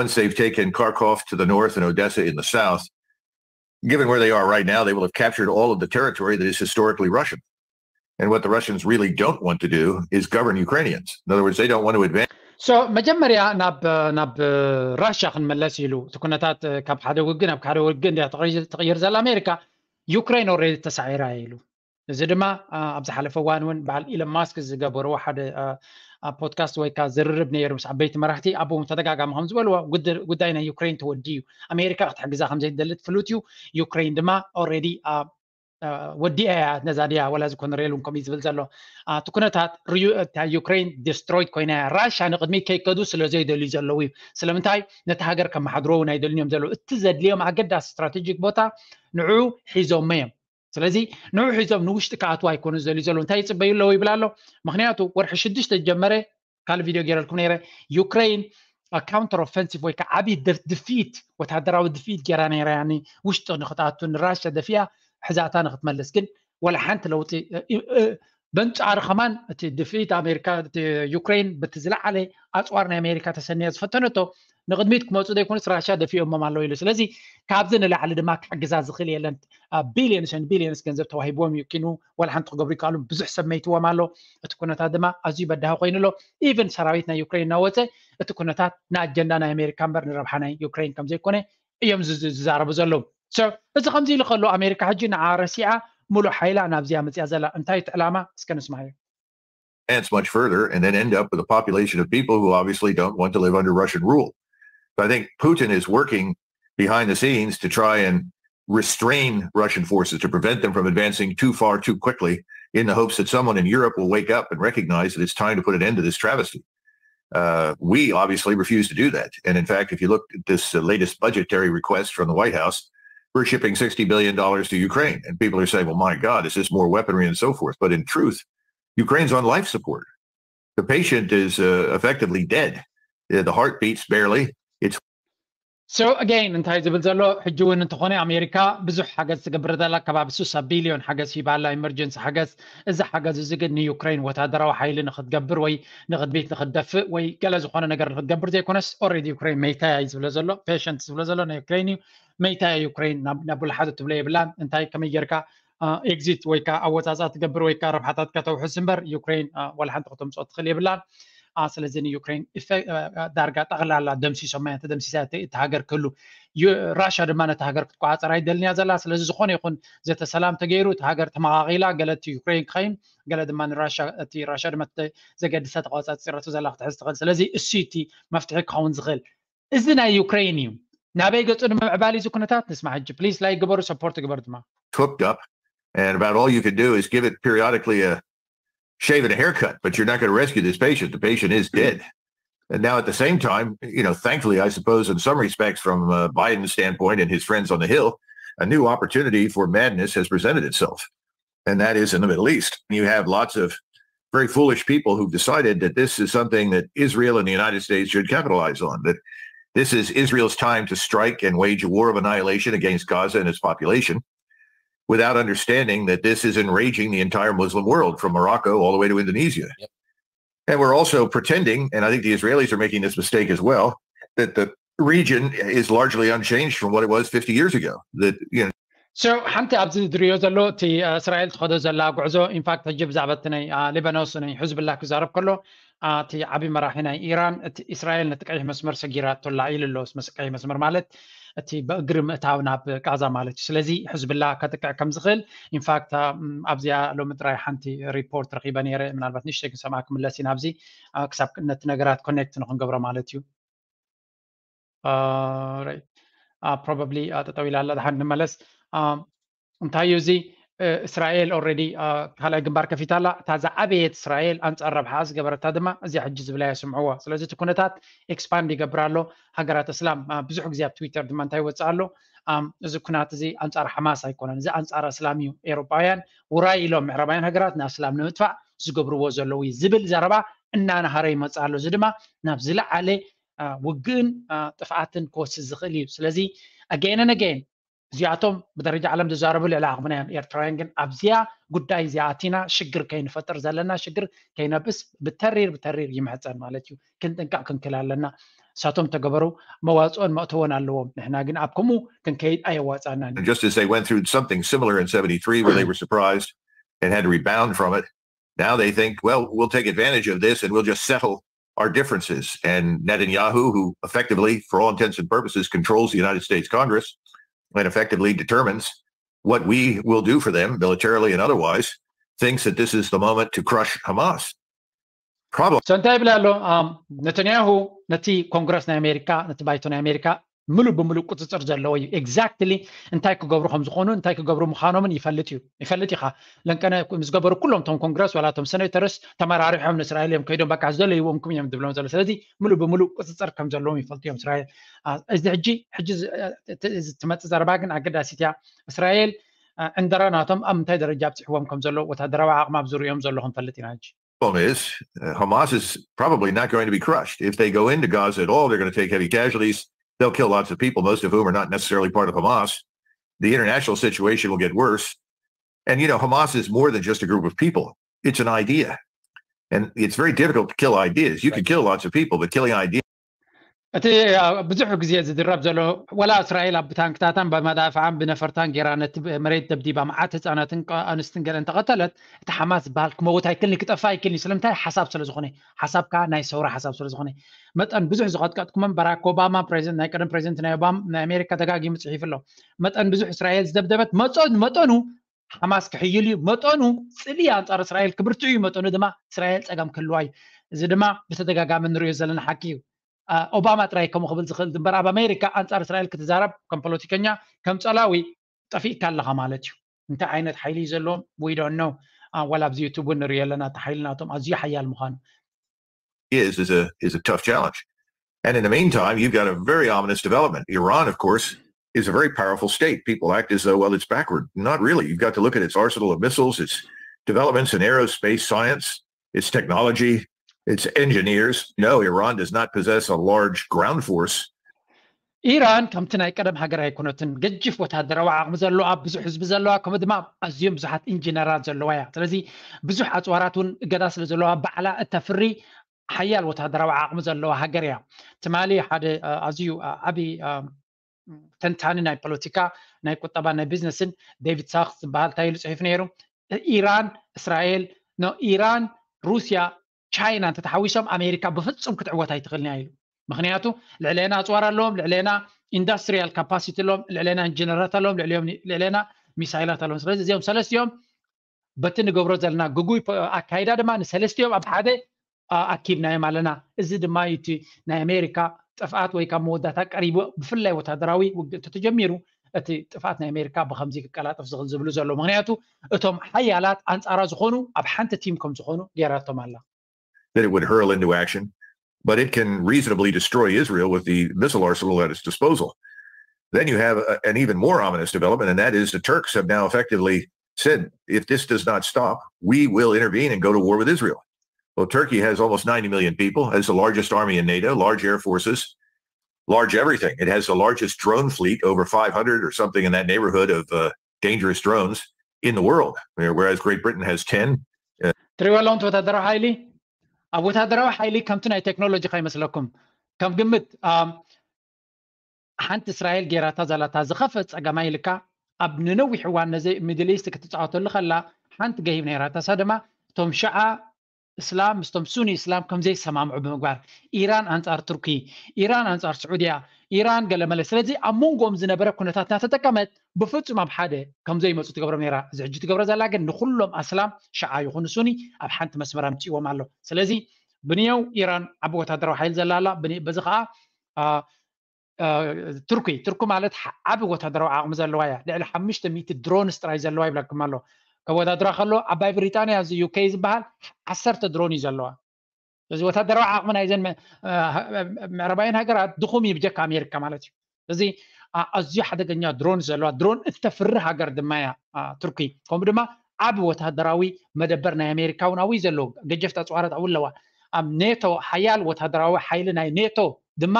once they've taken Kharkov to the north and Odessa in the south, given where they are right now, they will have captured all of the territory that is historically Russian. And what the Russians really don't want to do is govern Ukrainians. In other words, they don't want to advance. So መጀመርያ ናብ ናብ ራሽያ ክንመለስ ኢሉ እቲ ኩነታት ካብ ሓደ ውግእ ናብ ሓደ ውግእ እንዲያ ትቕይር ዘላ ኣሜሪካ። ዩክሬን ኦልሬዲ ተሳዒራ ኢሉ። እዚ ድማ ኣብ ዝሓለፈ እዋን እውን በዓል ኢለን ማስክ ዝገበርዎ ሓደ ፖድካስት ወይ ከዓ ዝርርብ ነይሩ ምስ ዓበይቲ መራሕቲ። ኣብኡ ተደጋጋሚ ከም ዝበልዎ ጉዳይ ናይ ዩክሬን ተወዲ እዩ። ኣሜሪካ ክትሕግዛ ከም ዘይደሊ ፍሉጥ እዩ። ዩክሬን ድማ ኦልሬዲ ወዲኣ እያ ነዛ ድያ ወላ ዝኾነ ሬል እውን ከምኡ ዝብል ዘሎ እቲ ኩነታት ዩክሬን ዲስትሮይድ ኮይና እያ። ራሽያ ንቕድሚት ከይከዱ ስለ ዘይደልዩ ዘለዉ እዩ። ስለምንታይ ነቲ ሃገር ከመሓድሮ እውን ኣይደልዮም ዘለዉ። እቲ ዘድልዮም ኣገዳሲ ስትራቴጂክ ቦታ ንዑ ሒዞሞ እዮም። ስለዚ ንዑ ሒዞም ንውሽጢ ክኣትዉ ኣይኮኑ ዝደልዩ ዘለዉ። እንታይ ይፅበዩ ኣለዉ ይብል ኣሎ። ምክንያቱ ወርሒ ሽዱሽተ ዝጀመረ ካልእ ቪድዮ ገይረልኩም ነይረ። ዩክሬን ካውንተር ኦፈንሲቭ ወይ ከዓ ዓብዪ ድፊት ወታደራዊ ድፊት ገይራ ነይራ። ያኒ ውሽጢ ንክትኣቱ ንራሽያ ደፊያ ሕዛእታ ንክትመልስ ግን ወላ ሓንቲ ለውጢ በንጻሩ ከማን እቲ ድፊት ኣሜሪካ ዩክሬን በቲ ዝለዓለ ኣፅዋር ናይ ኣሜሪካ ተሰንያ ዝፈተነቶ ንቕድሚት ክመፁ ዘይኮነስ ራሽያ ደፊኦሞም ኣለዉ ኢሉ። ስለዚ ካብዚ ንላዕሊ ድማ ክሕግዛ ዝኽእል የለን። ቢሊዮንስ ን ቢሊዮንስ ገንዘብ ተዋሂብዎም እዩ ኪኑ ወላ ሓንቲ ክገብሩ ይከኣሉ ብዙሕ ሰብ መይትዎም ኣሎ። እቲ ኩነታት ድማ ኣዝዩ በዳሂ ኮይኑ ኣሎ። ኢቨን ሰራዊት ናይ ዩክሬን እናወፀ እቲ ኩነታት ንኣጀንዳ ናይ ኣሜሪካ እምበር ንረብሓ ናይ ዩክሬን ከም ዘይኮነ እዮም ዝዛረቡ ዘለዉ። እዚ ከምዚ ኢሉ ከሎ ኣሜሪካ ሕጂ ንዓ ረሲዓ ሙሉእ ሓይላ ናብዚኣ መፅያ ዘላ እንታይ እቲ ዕላማ እስከ ንስማዮ። Advance much further and then end up with a population of people who obviously don't want to live under Russian rule. So I think Putin is working behind the scenes to try and restrain Russian forces, to prevent them from advancing too far too quickly, in the hopes that someone in Europe will wake up and recognize that it's time to put an end to this travesty. Uh, we obviously refuse to do that. And in fact, if you look at this uh, latest budgetary request from the White House, we're shipping sixty billion dollars to Ukraine. And people are saying, well, my God, is this more weaponry and so forth? But in truth, Ukraine's on life support. The patient is uh, effectively dead. Uh, the heart beats barely. It's So again እንታይ ዝብል ዘሎ ሕጂ እውን እንተኾነ ኣሜሪካ ብዙሕ ሓገዝ ትገብር ዘላ ከባቢ ስሳ ቢልዮን ሓገዝ ሂባ ኣላ ኢመርጀንሲ ሓገዝ። እዚ ሓገዝ እዚ ግን ንዩክሬን ወታደራዊ ሓይሊ ንክትገብር ወይ ንቅድሚት ንክትደፍእ ወይ ገለ ዝኾነ ነገር ንክትገብር ዘይኮነስ ኦልሬዲ ዩክሬን መይታ እያ እዩ ዝብሎ ዘሎ። ፔሸንት ዝብሎ ዘሎ ናይ ዩክሬን እዩ። መይታ እያ ዩክሬን ናብ ውልሓት ትብሎ የብላን። እንታይ ከመይ ጌርካ ኤግዚት ወይ ከዓ ኣወፃፃ ትገብር ወይ ከዓ ረብሓታትካ ተውሕስ እምበር ዩክሬን ዋላ ሓንቲ ከተምፅኦ ትኽእል የብላን። ስለዚ ንዩክሬን ዳርጋ ጠቕላላ ደምሲሶማ እያ። ተደምሲሳ እቲ ሃገር ክህሉ ራሽያ ድማ ነቲ ሃገር ክትቆፃፀር ኣይደልንያ ዘላ። ስለዚ ዝኾነ ይኹን ዘተ ሰላም ተገይሩ እቲ ሃገር ተመቓቒላ ገለ እቲ ዩክሬን ክኸይን ገለ ድማ ንራሽያ እቲ ራሽያ ድማ ዘገድሳ ተቆፃፂረቱ ዘላ ክትሕዝ ትኽእል። ስለዚ እሱ እቲ መፍትሒ ክኸውን ዝኽእል እዚ ናይ ዩክሬን እዩ። ናበይ ገፁ ንምዕባል እዚ ኩነታት ንስማ ሕጂ ፕሊስ ላይክ ግበሩ ሰፖርት ግበር ድማ hooked up and about all you can do is give it periodically a shave and a haircut, but you're not going to rescue this patient. The patient is dead. And now at the same time, you know, thankfully, I suppose in some respects from uh, Biden's standpoint and his friends on the Hill, a new opportunity for madness has presented itself. And that is in the Middle East. You have lots of very foolish people who've decided that this is something that Israel and the United States should capitalize on, that this is Israel's time to strike and wage a war of annihilation against Gaza and its population without understanding that this is enraging the entire Muslim world from Morocco all the way to Indonesia. Yep. And we're also pretending, and I think the Israelis are making this mistake as well, that the region is largely unchanged from what it was fifty years ago. That, you know, So ሓንቲ ኣብዚ ዝድርዮ ዘሎ እቲ እስራኤል ትኸዶ ዘላ ጉዕዞ ኢንፋክት ሕጂ ብዛዕባ እቲ ናይ ሊባኖስ ናይ ሕዝብላ ክዛረብ ከሎ እቲ ዓብዪ መራሒ ናይ ኢራን እቲ እስራኤል ነቲ ቀይሕ መስመር ሰጊራቶላ ኢሉ ኣሎ። ቀይሕ መስመር ማለት እቲ ብእግሪ ምእታው ናብ ቃዛ ማለት እዩ። ስለዚ ሕዝብላ ከጥቅዕ ከም ዝኽእል ኢንፋክት ኣብዚኣ ሎሚ ጥራይ ሓንቲ ሪፖርት ረኺበ ነይረ። ምናልባት ንእሽተይ ክንሰምዓ ክምለስ ኢና ኣብዚ ክሳብ ነቲ ነገራት ኮኔክት ንክንገብሮ ማለት እዩ። ፕሮባብሊ ጠጠው ኢላ ኣላ። ድሓን ንመለስ። እንታይ እዩ እዚ? እስራኤል ኦልሬዲ ካልኣይ ግንባር ከፊታ ኣላ። እታ ዝዓበየት እስራኤል ኣንፃር ረብሓ ዝገበረታ ድማ እዚኣ ሕጂ ዝብላ የስምዕዎ። ስለዚ እቲ ኩነታት ኤክስፓንድ ይገብር ኣሎ። ሃገራት እስላም ብዙሕ ግዜ ኣብ ትዊተር ድማ እንታይ ይወፅእ ኣሎ? እዚ ኩናት እዚ ኣንፃር ሓማስ ኣይኮነን፣ እዚ ኣንፃር እስላም እዩ። ኤውሮጳውያን ውራይ ኢሎም ምዕራባውያን ሃገራት ንኣስላም ንምጥፋእ ዝገብርዎ ዘለዉ እዩ ዝብል ዘረባ እናናሃረ ይመፅእ ኣሎ። እዚ ድማ ናብ ዝለዓለ ውግእን ጥፍኣትን ክወስድ ዝኽእል እዩ። ስለዚ ኣገየነ ነገየን እዚኣቶም ብደረጃ ዓለም ዝዛረቡ ልዕሊ ዓቕምና እዮም። ኤርትራውያን ግን ኣብዚኣ ጉዳይ እዚኣ ኣቲና ሽግር ከይንፈጥር ዘለና ሽግር ከይነብስ ብተሪር ብተሪር ይምሕፀን ማለት እዩ። ክንጥንቀቕ ክንክል ኣለና። እሳቶም ተገበሩ መዋፅኦን መእተዎን ኣለዎም። ንሕና ግን ኣብ ከምኡ ክንከይድ ኣየዋፃናን። Just as they went through something similar in seventy-three where they were surprised and had to rebound from it, now they think, well, we'll take advantage of this and we'll just settle our differences. And Netanyahu, who effectively, for all intents and purposes, controls the United States Congress and effectively determines what we will do for them militarily and otherwise, thinks that this is the moment to crush Hamas. Problem. So እንታይ ይብል ኣሎ? ነተንያሁ ነቲ ኮንግረስ ናይ ኣሜሪካ፣ ነቲ ባይቶ ናይ ኣሜሪካ ምሉእ ብምሉእ ቁፅፅር ዘለዎ እዩ። Exactly እንታይ ክገብሩ ከም ዝኾኑ እንታይ ክገብሩ ምዃኖምን ይፈልጥ እዩ። ይፈልጥ ኢኻ። ለንቀነ ምስ ገበሩ ኩሎም እቶም ኮንግረስ ዋላ እቶም ሴኔተርስ ተመራሪሖም ንእስራኤል እዮም ከይዶም በቃ ዝደለይዎም ኩም እዮም ዝብሎም ዘሎ። ስለዚ ምሉእ ብምሉእ ቁፅፅር ከም ዘለዎም ይፈልጡ እዮም እስራኤል። እዚ ሕጂ ሕጂ ትመፅእ ዘረባ ግን ኣገዳሲት እያ። እስራኤል ዕንደራ ናቶም ኣብ ምንታይ ደረጃ ኣብፅሕዎም ከም ዘሎ ወታደራዊ ዓቕሚ ኣብ ዝሪኦም ዘሎ ክንፈልጥ ኢና ሕጂ። Problem is, uh, Hamas is probably not going to be crushed. If they go into Gaza at all, they're going to take heavy casualties. They'll kill lots of people, most of whom are not necessarily part of Hamas. The international situation will get worse. And, you know, Hamas is more than just a group of people. It's an idea. And it's very difficult to kill ideas. You can kill lots of people, but killing ideas እቲ ብዙሕ ግዜ ዝድረብ ዘሎ ወላ እስራኤል ኣብ ብታንክታታን ብመዳፍዓን ብነፈርታን ጌራ ነቲ መሬት ደብዲባ መዓት ህፃናትን ኣንስትን ገለ እንተቐተለት እቲ ሓማስ ዝበሃል ክመውት ኣይክልኒ ክጠፋ ኣይክልኒ። ስለምንታይ? ሓሳብ ስለዝኾነ፣ ሓሳብካ ናይ ሰውራ ሓሳብ ስለዝኾነ። መጠን ብዙሕ ዝቐጥቀጥኩሞም ባራክ ኦባማ ፕሬዚደንት ናይ ቀደም ፕሬዚደንት ናይ ኦባማ ናይ ኣሜሪካ ደጋጊሙ ፅሒፉ ኣሎ። መጠን ብዙሕ እስራኤል ዝደብደበት መጠኑ ሓማስ ክሕይል እዩ መጠኑ፣ ፅልኢ ኣንፃር እስራኤል ክብርትዑ እዩ መጠኑ ድማ እስራኤል ፀገም ክህልዋ እዩ። እዚ ድማ ብተደጋጋሚ ንሪኦ ዘለና ሓቂ እዩ። ኦባማ ጥራይ ከምኡ ክብል ዝኽእል እምበር ኣብ ኣሜሪካ ኣንፃር እስራኤል ክትዛረብ ከም ፖለቲከኛ ከም ፀላዊ ጠፊእካ ኣለኻ ማለት እዩ። እንታይ ዓይነት ሓይሊ እዩ ዘለዎም we don't know። ዋላ ኣብዚ ዩቱብ እውን ንሪኦ ኣለና እቲ ሓይሊ ናቶም ኣዝዩ ሓያል ምዃኑ። is is a is a tough challenge. And in the meantime, you've got a very ominous development. Iran, of course, is a very powerful state. People act as though, well, it's backward. Not really. You've got to look at its arsenal of missiles, its developments in aerospace science, its technology, its engineers. No, Iran does not possess a large ground force. ኢራን ከምቲ ናይ ቀደም ሃገር ኣይኮነትን። ገጅፍ ወታደራዊ ዓቕሚ ዘለዋ፣ ብዙሕ ህዝቢ ዘለዋ፣ ከምኡ ድማ ኣዝዮም ብዙሓት ኢንጂነራት ዘለዋ እያ። ስለዚ ብዙሕ ኣፅዋራት እውን እገዳ ስለ ዘለዋ ባዕላ እተፍሪ ሓያል ወታደራዊ ዓቕሚ ዘለዋ ሃገር እያ። ትማሊ ሓደ ኣዝዩ ዓቢ ተንታኒ ናይ ፖለቲካ፣ ናይ ቁጠባ፣ ናይ ቢዝነስን ዴቪድ ሳክስ ዝበሃል እንታይ ኢሉ ፅሒፉ ነይሩ? ኢራን፣ እስራኤል፣ ኢራን፣ ሩስያ፣ ቻይና እንተተሓዊሶም ኣሜሪካ ብፍፁም ክትዕወት ኣይትኽእልን እያ ኢሉ። ምክንያቱ ልዕሌና ኣፅዋር ኣለዎም፣ ልዕሌና ኢንዱስትሪያል ካፓሲቲ ኣለዎም፣ ልዕሌና ኢንጂነራት ኣለዎም፣ ልዕሌና ሚሳይላት ኣለዎም። ስለዚ እዚኦም ሰለስቲኦም በቲ ንገብሮ ዘለና ግጉይ ኣካይዳ ድማ ንሰለስቲኦም ኣብ ሓደ ኣኪብናዮም ኣለና። እዚ ድማ እዩ እቲ ናይ ኣሜሪካ ጥፍኣት ወይ ካብ መወዳእታ ቀሪቡ ብፍላይ ወታደራዊ ውግእ እንተተጀሚሩ እቲ ጥፍኣት ናይ ኣሜሪካ ብከምዚ ክቀላጠፍ ዝኽእል ዝብሉ ዘሎ። ምክንያቱ እቶም ሓያላት ኣንፃራ ዝኾኑ ኣብ ሓንቲ ቲም ከም ዝኾኑ ገይራቶም ኣላ። That it would hurl into action, but it can reasonably destroy Israel with the missile arsenal at its disposal. Then you have a, an even more ominous development, and that is the Turks have now effectively said, if this does not stop, we will intervene and go to war with Israel. Well, Turkey has almost ninety million people, has the largest army in NATO, large air forces, large everything. It has the largest drone fleet, over five hundred or something in that neighborhood of uh, dangerous drones in the world, whereas Great Britain has ten. ትሪእዎ ኣለኹም እቲ ወታደራዊ ሓይሊ ኣብ ወታደራዊ ሓይሊ ከምቲ ናይ ቴክኖሎጂ ከይመስለኩም ከም ግምት ሓንቲ እስራኤል ጌራታ ዘላታ ዝኸፍአ ጸገማ ኢልካ ኣብ ንነዊሕ እዋን ነዚ ሚድል ኢስት ክትጻወተሉ ከላ ሓንቲ ገሂብ ነይራታ። እሳ ድማ እቶም ሽዓ እስላም ምስቶም ሱኒ እስላም ከም ዘይሰማምዑ ብምግባር ኢራን ኣንጻር ቱርኪ፣ ኢራን ኣንጻር ስዑድያ፣ ኢራን ገለመለ። ስለዚ ኣብ መንጎኦም ዝነበረ ኩነታት እናተጠቀመት ብፍጹም ኣብ ሓደ ከም ዘይመፁ ትገብሮም ነይራ። እዚ ሕጂ ትገብሮ ዘላ ግን ንኩሎም ኣስላም ሽዓ ይኹኑ ሱኒ ኣብ ሓንቲ መስመር ኣምፅእዎም ኣሎ። ስለዚ ብንየው ኢራን ዓቢ ወታደራዊ ሓይል ዘላ ኣላ። በዚ ከዓ ቱርኪ ቱርኪ ማለት ዓቢ ወታደራዊ ዓቕሚ ዘለዋ እያ። ልዕሊ ሓሙሽተ ሚእቲ ድሮንስ ጥራይ ዘለዋ ይብለኩም ኣሎ። ከወዳድራ ከሎ ዓባይ ብሪጣንያ እዚ ዩኬ ዝበሃል ዓሰርተ ድሮን እዩ ዘለዋ። እዚ ወታደራዊ ዓቕሚ ናይዘን ምዕራባውያን ሃገራት ድኹም እዩ ብጀካ ኣሜሪካ ማለት እዩ። እዚ ኣዝዩ ሓደገኛ ድሮን ዘለዋ ድሮን እተፍርህ ሃገር ድማ እያ ቱርኪ። ከምኡ ድማ ዓቢ ወታደራዊ መደበር ናይ ኣሜሪካ እውን ኣብኡ እዩ ዘለዎ። ገጀፍቲ ኣፅዋራት ኣብኡ ኣለዋ። ኣብ ኔቶ ሓያል ወታደራዊ ሓይሊ ናይ ኔቶ ድማ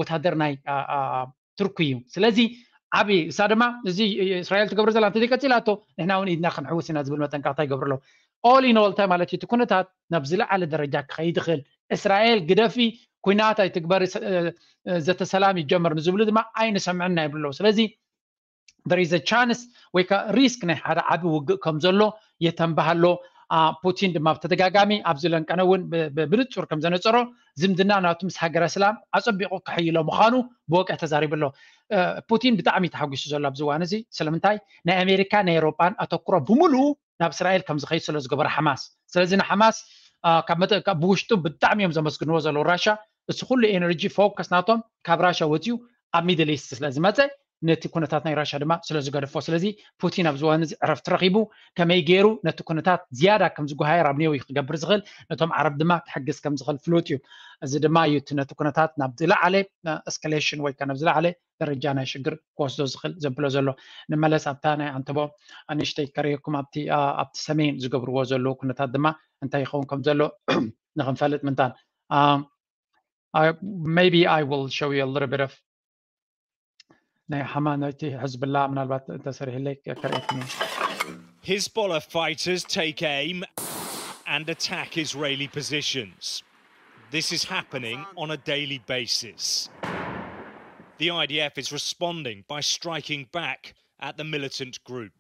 ወታደር ናይ ቱርኪ እዩ። ስለዚ ዓብዪ እሳ ድማ እዚ እስራኤል ትገብር ዘላ እንተዘይቀፂላቶ ንሕና እውን ኢድና ክንሕውስ ኢና ዝብል መጠንቀቕታ ይገብር ኣሎ። All in all እንታይ ማለት እዩ? እቲ ኩነታት ናብ ዝለዓለ ደረጃ ክኸይድ ይኽእል። እስራኤል ግደፊ፣ ኩናት ኣይትግበሪ፣ ዘተሰላም ይጀመር ንዝብሉ ድማ ኣይንሰምዕን ኢና ይብሉ ኣለዉ። ስለዚ there is a chance ወይ ከዓ ሪስክ ናይ ሓደ ዓቢ ውግእ ከም ዘሎ የተንባህ ኣሎ። ፑቲን ድማ ብተደጋጋሚ ኣብዚ ለንቀነ እውን ብንጹር ከም ዘነጸሮ ዝምድና ናቱ ምስ ሃገረ እስላም ኣጸቢቑ ክሕይሎ ምዃኑ ብወግዒ ተዛሪቡ ኣሎ። ፑቲን ብጣዕሚ ተሓጒሱ ዘሎ ኣብዚ እዋን እዚ። ስለምንታይ? ናይ ኣሜሪካ ናይ ኤውሮጳን ኣተኩሮ ብምሉኡ ናብ እስራኤል ከም ዝኸይድ ስለ ዝገበረ ሓማስ። ስለዚ ንሓማስ ብውሽጡ ብጣዕሚ እዮም ዘመስግንዎ ዘለዉ። ራሻ እቲ ኩሉ ኤነርጂ ፎከስ ናቶም ካብ ራሻ ወፂኡ ኣብ ሚድል ኢስት ስለ ዝመፀ ነቲ ኩነታት ናይ ራሻ ድማ ስለ ዝገደፎ። ስለዚ ፑቲን ኣብዚ እዋን እዚ ዕረፍቲ ረኺቡ ከመይ ገይሩ ነቲ ኩነታት ዝያዳ ከም ዝጓሃየር ኣብ ኔው ክገብር ዝኽእል፣ ነቶም ዓረብ ድማ ክሕግዝ ከም ዝኽእል ፍሉጥ እዩ። እዚ ድማ እዩ እቲ ነቲ ኩነታት ናብ ዝለዓለ ኤስካሌሽን ወይ ከዓ ናብ ዝለዓለ ደረጃ ናይ ሽግር ክወስዶ ዝኽእል ዘብሎ ዘሎ። ንመለስ ኣብታ ናይ ኣንተቦ ኣንሽተይ ከርእየኩም ኣብቲ ኣብቲ ሰሜን ዝገብርዎ ዘለዉ ኩነታት ድማ እንታይ ይኸውን ከም ዘሎ ንኽንፈልጥ ምንታን። Maybe I will show you a little bit of ናይ ሓማ ናይቲ ሕዝብላ ምናልባት እንተሰሪሕለይ ከርእየኩም። Hezbollah fighters take aim and attack Israeli positions. This is happening on a daily basis. The I D F is responding by striking back at the militant group.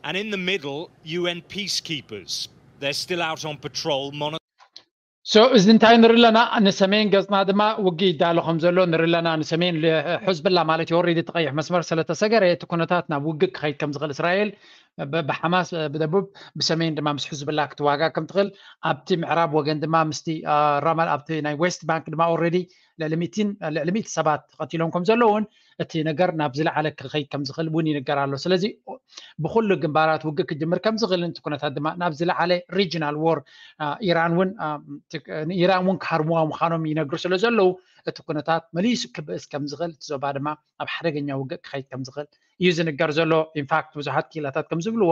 And in the middle, U N peacekeepers. They're still out on patrol, monitoring. So እዚ እንታይ ንርኢ ኣለና? ንሰሜን ገጽና ድማ ውግእ ይዳሎ ከም ዘሎ ንርኢ ኣለና። ንሰሜን ሕዝብላ ማለት እዩ ኦሬዲ እቲ ቀይሕ መስመር ስለተሰገረ እቲ ኩነታት ናብ ውግእ ክኸይድ ከም ዝኽእል እስራኤል ብሓማስ ብደቡብ ብሰሜን ድማ ምስ ሕዝብላ ክትዋጋ ከም ትኽእል ኣብቲ ምዕራብ ወገን ድማ ምስቲ ራማል ኣብቲ ናይ ዌስት ባንክ ድማ ኦሬዲ ልዕሊ ሚእትን ልዕሊ ሚእቲ ሰባት ተቐቲሎም ከም ዘለውን እቲ ነገር ናብ ዝለዓለ ክኸይድ ከም ዝኽእል እውን ይንገር ኣሎ። ስለዚ ብኩሉ ግንባራት ውግእ ክጅምር ከም ዝኽእል እቲ ኩነታት ድማ ናብ ዝለዓለ ሪጅናል ዎር ኢራን እውን ኢራን እውን ክሃርምዋ ምዃኖም ይነግሩ ስለ ዘለዉ እቲ ኩነታት መሊሱ ክብእስ ከም ዝኽእል እቲ ዞባ ድማ ኣብ ሓደገኛ ውግእ ክኸይድ ከም ዝኽእል እዩ ዝንገር ዘሎ። ኢንፋክት ብዙሓት ክኢላታት ከም ዝብልዎ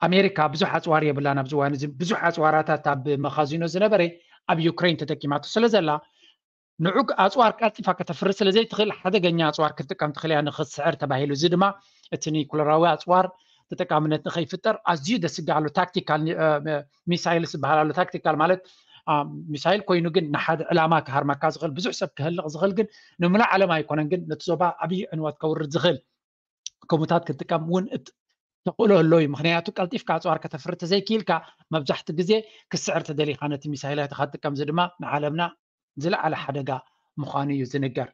ኣሜሪካ ብዙሕ ኣፅዋር የብላን ኣብዚ እዋን እዚ ብዙሕ ኣፅዋራታት ኣብ መኻዚኖ ዝነበረ ኣብ ዩክሬን ተጠቂማቶ ስለ ዘላ ንዑ ኣፅዋር ቀልጢፋ ከተፍሪ ስለ ዘይትኽእል ሓደገኛ ኣፅዋር ክትጥቀም ትኽእል እያ ንክትስዕር ተባሂሉ። እዚ ድማ እቲ ኒኩለራዊ ኣፅዋር ተጠቃምነት ንኸይፍጠር ኣዝዩ ደስጋ ኣሎ። ታክቲካል ሚሳይልስ ዝበሃል ኣሎ። ታክቲካል ማለት ሚሳይል ኮይኑ ግን ንሓደ ዕላማ ክሃርመካ ዝኽእል ብዙሕ ሰብ ክህልቕ ዝኽእል ግን ንምሉእ ዓለም ኣይኮነን ግን ነቲ ዞባ ዓብዪ ዕንወት ከውርድ ዝኽእል ከምኡታት ክትጥቀም እውን ተኽእሎ ኣሎ እዩ። ምክንያቱ ቀልጢፍካ ኣፅዋር ከተፍሪ ተዘይክኢልካ መብዛሕቲ ግዜ ክስዕር ተደሊኻ ነቲ ሚሳይላትካ ትጥቀም እዚ ድማ ንዓለምና ዝለዓለ ሓደጋ ምዃኑ እዩ ዝንገር።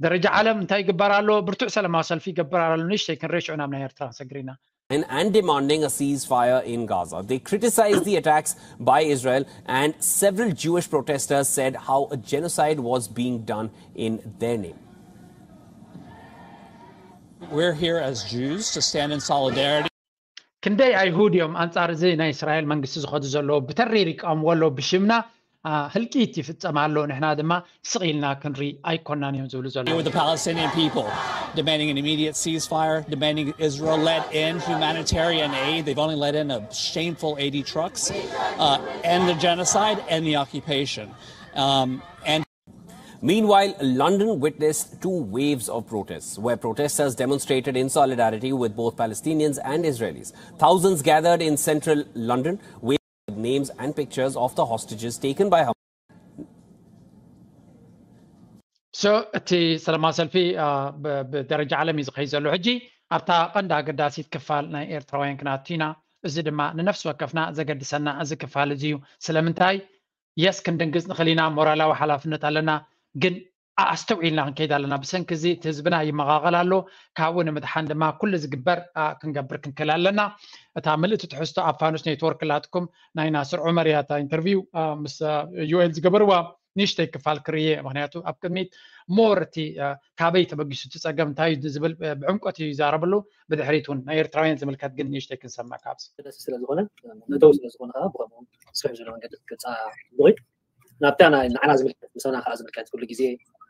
ደረጃ ዓለም እንታይ ይግበር ኣሎ? ብርቱዕ ሰላማዊ ሰልፊ ይግበር ኣሎ። ንእሽተይ ክንሬሽዑ ናብ ናይ ኤርትራ ሰግሪና and demanding a ceasefire in Gaza. They criticized the attacks by Israel, and several Jewish protesters said how a genocide was being done in their name. We're here as Jews to stand in solidarity. ክንደይ ኣይሁድ እዮም ኣንጻር እዚ ናይ እስራኤል መንግስቲ ዝኸዱ ዘለዉ ብተሪር ይቃወምዎ ኣለዉ ብሽምና ህልቂት ይፍጸም ኣሎ ንሕና ድማ ስቕ ኢልና ክንርኢ ኣይኮናን እዮም ዝብሉ ዘለዉ። With the Palestinian people demanding an immediate ceasefire, demanding Israel let in humanitarian aid. They've only let in a shameful eighty trucks, uh, end the genocide, end the occupation. Um, and Meanwhile, London witnessed two waves of protests, where protesters demonstrated in solidarity with both Palestinians and Israelis. Thousands gathered in central London, with names and pictures of the hostages taken by Hamas. So እቲ ሰላማዊ ሰልፊ ብደረጃ ዓለም እዩ ዝኸይድ ዘሎ። ሕጂ ኣብታ ቀንዲ ኣገዳሲት ክፋል ናይ ኤርትራውያን ክነኣቱ ኢና። እዚ ድማ ንነፍሲ ወከፍና ዘገድሰና እዚ ክፋል እዚ እዩ። ስለምንታይ? የስ ክንድንግጽ ንኽእል ኢና፣ ሞራላዊ ሓላፍነት ኣለና። ግን ኣስተውዒልና ክንከይድ ኣለና። ብሰንኪ እዚ እቲ ህዝብና ይመቓቐል ኣሎ። ካብኡ ንምድሓን ድማ ኩሉ ዝግበር ክንገብር ክንክእል ኣለና። እታ ምልእቲ ትሕዝቶ ኣብ ፋኑስ ኔትወርክ ላትኩም ናይ ናስር ዑመር እያ እታ ኢንተርቪው ምስ ዩኤል ዝገበርዋ ንእሽተይ ክፋል ክርእየ። ምክንያቱ ኣብ ቅድሚት ሞር እቲ ካበይ ተበጊሱ እቲ ጸገም እንታይ እዩ ዝብል ብዕምቆት እዩ ይዛረብሉ። ብድሕሪት እውን ናይ ኤርትራውያን ዝምልከት ግን ንእሽተይ ክንሰምዕ ካብዚ ስለዝኾነ መእተዊ ስለዝኾነ ከዓ ብኸምኡ ስፍሕ ዝበለ መንገዲ ክገልፃ ይኽእል። ናብታ ናይ ንዓና ዝምልከት ምሳና ከዓ ዝምልከት ኩሉ ግዜ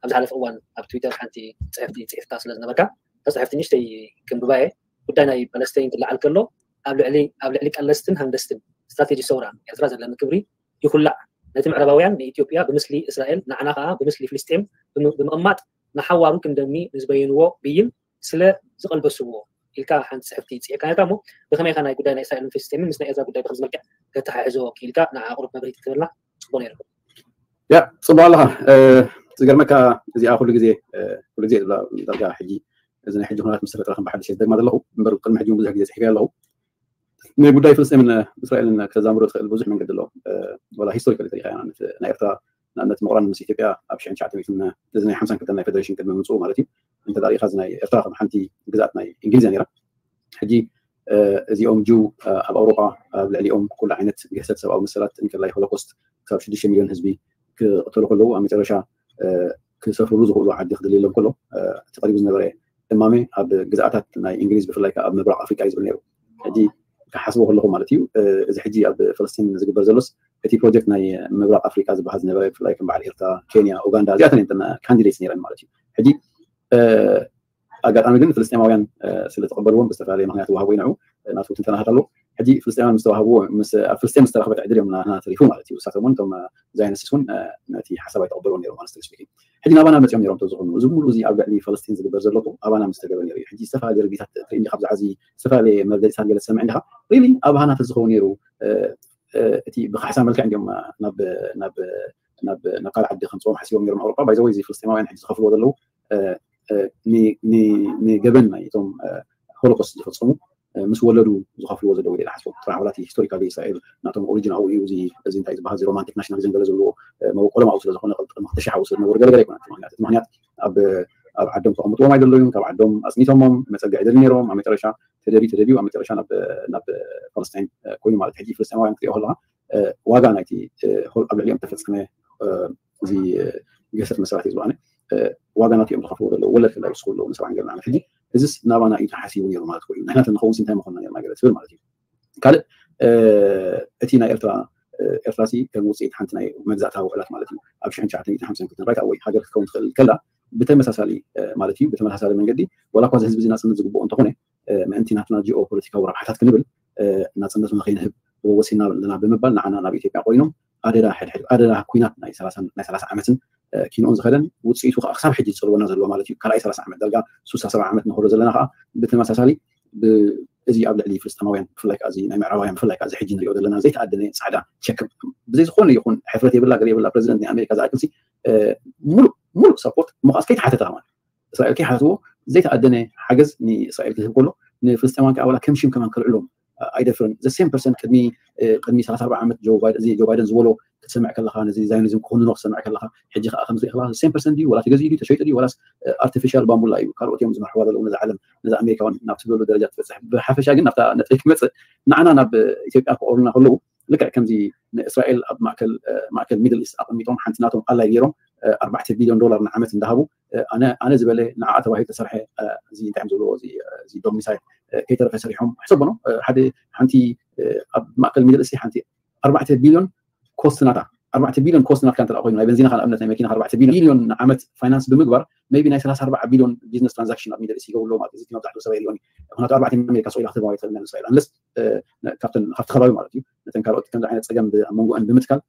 ኣብ ዝሓለፈ እዋን ኣብ ትዊተር ሓንቲ ፅሕፍቲ ፅሒፍካ ስለ ዝነበርካ እታ ፅሕፍቲ ንእሽተይ ክንብባ እየ። ጉዳይ ናይ ፓለስተይን ክለዓል ከሎ ኣብ ልዕሊ ኣብ ልዕሊ ቀለስትን ሃንደስትን ስትራቴጂ ሰውራ ኤርትራ ዘለኒ ክብሪ ይኹላዕ። ነቲ ምዕራባውያን ንኢትዮጵያ ብምስሊ እስራኤል ንዓና ከኣ ብምስሊ ፍልስጤም ብምቕማጥ ንሓዋሩ ክንደሚ ንዝበየንዎ ብይን ስለ ዝቐልበስዎ ኢልካ ሓንቲ ጽሕፍቲ ጽሒፍካያ እሞ ብኸመይካ ናይ ጉዳይ ናይ እስራኤልን ፍልስጤምን ምስ ናይ ኤርትራ ጉዳይ ብኸምዚ መልክዕ ከተሓሕዞ ኢልካ ንዓ ቁሩብ መብርሂ ክትህበልና ጽቡቕ ነይሩ። ያ ጽቡቕ ኣለኻ። ዝገርመካ እዚኣ ኩሉ ግዜ ኩሉ ግዜ ዝብላ ዳርጋ ሕጂ እዚ ናይ ሕጂ ኩነታት ምስ ተፈጠረ ከም ብሓድሽ የደግማ ዘለኹ እምበር ቅድሚ ሕጂ ብዙሕ ግዜ ጽሒፈ ኣለኹ። ንጉዳይ ፍልስጤምን እስራኤልን ክተዛምሮ ትኽእል ብዙሕ መንገዲ ኣሎ። ወላ ሂስቶሪካሊ ተሪኻ ኢና ናይ ኤርትራ ንኣብነት ምቕራን ምስ ኢትዮጵያ ኣብ ሽሕን ትሽዓተ ሚእትን እዚ ናይ ሓምሳን ክልተን ናይ ፌደሬሽን ቅድሚ ምምፅኡ ማለት እዩ። እንተ ሪኢኻ እዚ ናይ ኤርትራ ከም ሓንቲ ግዝኣት ናይ እንግሊዝ እያ ነይራ። ሕጂ እዚኦም ጅው ኣብ ኣውሮፓ ኣብ ልዕሊኦም ኩሉ ዓይነት ግህሰት ሰብኣዊ መሰላት እንከላይ ሆሎኮስት ክሳብ ሽዱሽተ ሚልዮን ህዝቢ ክቕተሉ ከለዉ ኣብ መጨረሻ ክሰፍርሉ ዝኽእሉ ዓዲ ክድልየሎም ከሎ እቲ ቀሪቡ ዝነበረ እማመ ኣብ ግዝኣታት ናይ እንግሊዝ ብፍላይ ኣብ ምብራቕ ኣፍሪቃ እዩ ዝብል ነይሩ። ሕጂ ክሓስቦ ከለኹ ማለት እዩ እዚ ሕጂ ኣብ ፈለስቲን ዝግበር ዘሎስ እቲ ፕሮጀክት ናይ ምብራቕ ኣፍሪቃ ዝበሃል ዝነበረ ብፍላይ ከም በዓል ኤርትራ፣ ኬንያ፣ ኡጋንዳ እዚኣተን እየን ካንዲዴትስ ነይረን ማለት እዩ። ሕጂ ኣጋጣሚ ግን ፍልስጤማውያን ስለተቐበልዎም ብዝተፈላለየ ምክንያት ወሃቦ ይንዑ ናቱ ትንተናታት ኣለዉ። ሕጂ ፍልስጤማውያን ምስተዋህብዎ ኣብ ፍልስጤም ዝተረኽበት ዕድል እዮም ናና ተሪፉ ማለት እዩ። እሳቶም እውን እቶም ዛይነስስ እውን ነቲ ሓሳብ ኣይተቐበልዎ ነይሮም ማለት ስፒኪ። ሕጂ ናባና መፅኦም ነይሮም ተዝኾኑ እዚ ሙሉ እዚ ኣብ ልዕሊ ፈለስጢን ዝግበር ዘለኹ ኣባና ምስ ተገበ ነይሩ። ሕጂ ዝተፈላለዩ ርጊታት ትርኢ እንዲኻ ብዛዕዚ ዝተፈላለየ መርገፂታት ገለ ትሰምዕ እንዲኻ ሪሊ ኣባና ተዝኸውን ነይሩ እቲ ብካሕሳ መልክዕ እንዲዮም ናብ ናብ ናብ ናብ ካልእ ዓዲ ከምፅኦም ሓሲቦም ነይሮም ኣውሮጳ ባይዘወይ እዚ ፍልስጤማውያን ሕጂ ዝኸፍልዎ ዘለዉ ንገበን ናይ እቶም ሆሎኮስት ዝፈፀሙ ምስ ወለዱ ዝኸፍልዎ ዘለዉ ኢለ ሓስቦም ጥራሕ ዋላ እቲ ሂስቶሪካሊ እስራኤል ናቶም ኦሪጅን ኣብኡ እዩ እዚ እዚ እንታይ ዝበሃል እዚ ሮማንቲክ ናሽናሊዝም ገለ ዝብልዎ መበቆሎም ኣብኡ ስለዝኾነ ቅልጥም ክልተ ሽሕ ኣብኡ ስለዝነበሩ ገለገለ ኣይኮነን ምክንያት እቲ ምክንያት ኣብ ኣብ ዓዶም ከቐምጥዎም ኣይደለዩን ካብ ዓዶም ኣፅኒቶሞም መፀግዒ ደሊ ነይሮም ኣብ መጨረሻ ተደልዩ ተደልዩ ኣብ መጨረሻ ናብ ናብ ፓለስታይን ኮይኑ ማለት ሕጂ ፍልስጤማውያን ክትሪኦ ከለካ ዋጋ ናይቲ ኣብ ልዕሊኦም ተፈፀመ እዚ ገሰት መሰላት እዩ ዝባነ ዋጋ ናትኦም ዝኸፍልዎ ዘለዉ ወለድ ክላ ይውስኹ ኣለዉ ንሰብዓን ገለ ዓመት ሕጂ እዚስ ናባና እዩ ተሓሲቡ ነይሩ ማለት ኮይኑ ንሕና ተንኸውን እንታይ ምኾንና ነርና ገለ ትብል ማለት እዩ ካልእ እቲ ናይ ኤርትራ ኤርትራ ሲ ከም ውፅኢት ሓንቲ ናይ መግዛእታዊ ውዕላት ማለት እዩ ኣብ ሽሕን ትሽዓተ ሚእትን ሓምሳን ክልተን ራይት ኣወይ ሃገር ክትከውን ትኽእል ከላ ብተመሳሳሊ ማለት እዩ ብተመሳሳሊ መንገዲ ዋላ እኳ እዚ ህዝቢ እዚ ናፅነት ዝግብኦ እንተኾነ ምእንቲ ናትና ጂኦ ፖለቲካዊ ረብሓታት ክንብል ናፅነቱ ንኸይንህብ ወሲና ኣለና ብምባል ንዓና ናብ ኢትዮጵያ ኮይኖም ኣደዳ ሕድሕድ ኣደዳ ኩናት ናይ ሰላሳ ዓመትን ኪንኦን ዝኸደን ውፅኢቱ ከዓ ክሳብ ሕጂ ዝፀልወና ዘሎ ማለት እዩ ካልኣይ ሰላሳ ዓመት ዳርጋ ሱሳ ሰብዓ ዓመት ንኸሎ ዘለና ከዓ ብተመሳሳሊ እዚ ኣብ ልዕሊ ፍልስጤማውያን ብፍላይ ከዓ ናይ ምዕራባውያን ብፍላይ ከዓ እዚ ሕጂ ንሪኦ ዘለና ዘይተኣደነ ፃዕዳ ሸክም ብዘይ ዝኾነ ይኹን ሕፍረት የብላ ገለ የብላ ፕረዚደንት ናይ ኣሜሪካ ዝኣክልሲ ሙሉእ ሙሉእ ሰፖርት ምዃስ ከይተሓተተ ማለት እስራኤል ከይሓትዎ ዘይተኣደነ ሓገዝ ንእስራኤል ክህብ ከሎ ንፍልስጤማውያን ከዓ ዋላ ከም ሽም ከማን ከልዕሎም ኣይደፍርን ዘ ሴም ፐርሰንት ቅድሚ ቅድሚ ሰላሳ ኣርባዓ ዓመት እዚ ጆ ባይደን ዝበሎ ክትሰምዕ ከለካ ነዚ ዛዮኒዝም ክኹንኖ ክትሰምዕ ከለካ ሕጂ ከዓ ከም ዝርኢ ከለካ ሴም ፐርሰንት ድዩ ዋላ ተገዚኡ ድዩ ተሸይጡ ድዩ ዋላስ ኣርቲፊሻል ባምቡላ እዩ ካልኦት እዮም ዝመርሕዋ ዘለዉ ነዚ ዓለም ነዚ ኣሜሪካውን ናብ ትብለሉ ደረጃ ትበፅሕ ብሓፈሻ ግን ናብታ ነጥቢ ክመፅእ ንዓና ናብ ኢትዮጵያ ክቆርና ከለዉ ልክዕ ከምዚ ንእስራኤል ኣብ ማእከል ማእከል ሚድል ኢስት ኣቐሚጦም ሓንቲ ናቶም ኣላይ ገይሮም ኣርባዕተ ቢልዮን ዶላር ንዓመት እንዳሃቡ ኣነ ዝበለ ንዓ ተባሂሉ ተሰርሐ እዚ እንታይ እዮም ዝብልዎ እዚ ዶም ሚሳይል ከይተረፈ ሰሪሖም ሕሰቦ ነው ሓደ ሓንቲ ኣብ ማእከል ሚድል ኢስት ሓንቲ ኣርባዕተ ቢልዮን ኮስት ናታ ኣርባዕተ ቢልዮን ኮስት ናትካ እንተ ኮይኑ ናይ በንዚንካ ንኣብነት ናይ መኪና ኣርባዕተ ቢልዮን ዓመት ፋይናንስ ብምግባር ቢ ናይ ሰላሳ ኣርባዓ ቢልዮን ቢዝነስ ትራንዛክሽን ኣብ ሚድል ኢስት ይገብርሎ ማለት እዚ መብዛሕትኡ ሰብ ኣይሪኦን እዩ ምክንያቱ ኣርባዕተ ኣሜሪካ ሰው ኢላ ክትህባ ይትኽእል እስራኤል ኣንለስ ካብቲ ከባቢ ማለት እዩ ነተን ካልኦት ከምዚ ዓይነት ፀገም ኣብ መንጎአን ብምትካል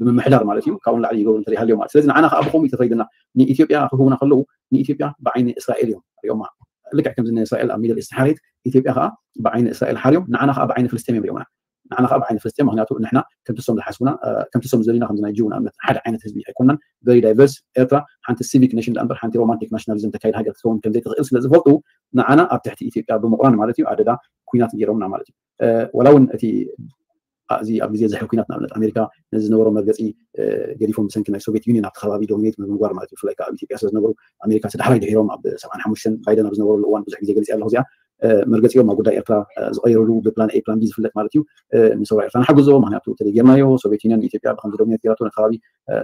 ብምምሕዳር ማለት እዩ ካብኡ ንላዕሊ ይገብሩ እንተዘይሃልዮም ማለት ስለዚ ንዓና ከዓ ብኸምኡ እዩ ተፈሪድና ንኢትዮጵያ ክህቡና ከለዉ ንኢትዮጵያ ብዓይኒ እስራኤል እዮም ሪኦማ ልክዕ ከምዚ ንእስራኤል ኣብ ሚድል ኢስት ሓሬት ኢትዮጵያ ከዓ ብዓይኒ እስራኤል ሓርዮም ንዓና ከዓ ብዓይኒ ፍልስጤም እዮም ሪኦምና ንዓና ከዓ ብዓይኒ ፍልስጤም ምክንያቱ ንሕና ከምቲ ሶም ዝሓስቡና ከምቲ ሶም ዝደልዩና ከምዚ ናይ ጅው ንኣብነት ሓደ ዓይነት ህዝቢ ኣይኮናን very diverse ኤርትራ ሓንቲ civic nation ዳኣ እምበር ሓንቲ romantic nationalism ተካይድ ሃገር ክትከውን ከምዘይትኽእል ስለ ዝፈልጡ ንዓና ኣብ ትሕቲ ኢትዮጵያ ብምቑራን ማለት እዩ ኣደዳ ኩናት ገይሮምና ማለት እዩ ዋላ እውን እቲ እዚ ኣብ ግዜ ዝሕል ኩናት ንኣብነት ኣሜሪካ ነዚ ዝነበሮ መርገፂ ገዲፎም ብሰንኪ ናይ ሶቪየት ዩኒየን ኣብቲ ከባቢ ዶሚኔት ብምግባር ማለት እዩ ብፍላይ ኣብ ኢትዮጵያ ስለ ዝነበሩ ኣሜሪካ እቲ ዳሕራይ ድሒሮም ኣብ ሰብዓን ሓሙሽተን ባይደን ኣብ ዝነበረሉ እዋን ብዙሕ ግዜ ገሊፀ ኣለኹ እዚኣ መርገፂኦም ኣብ ጉዳይ ኤርትራ ዝቀየሩሉ ብፕላን ኤ ፕላን ቢ ዝፍለጥ ማለት እዩ ንሰውራ ኤርትራ ንሓግዞ ምክንያቱ ተደይ ጌርናዮ ሶቪየት ዩኒየን ንኢትዮጵያ ብከምዚ ዶሚኔት ጌራቶ ነቲ ከባቢ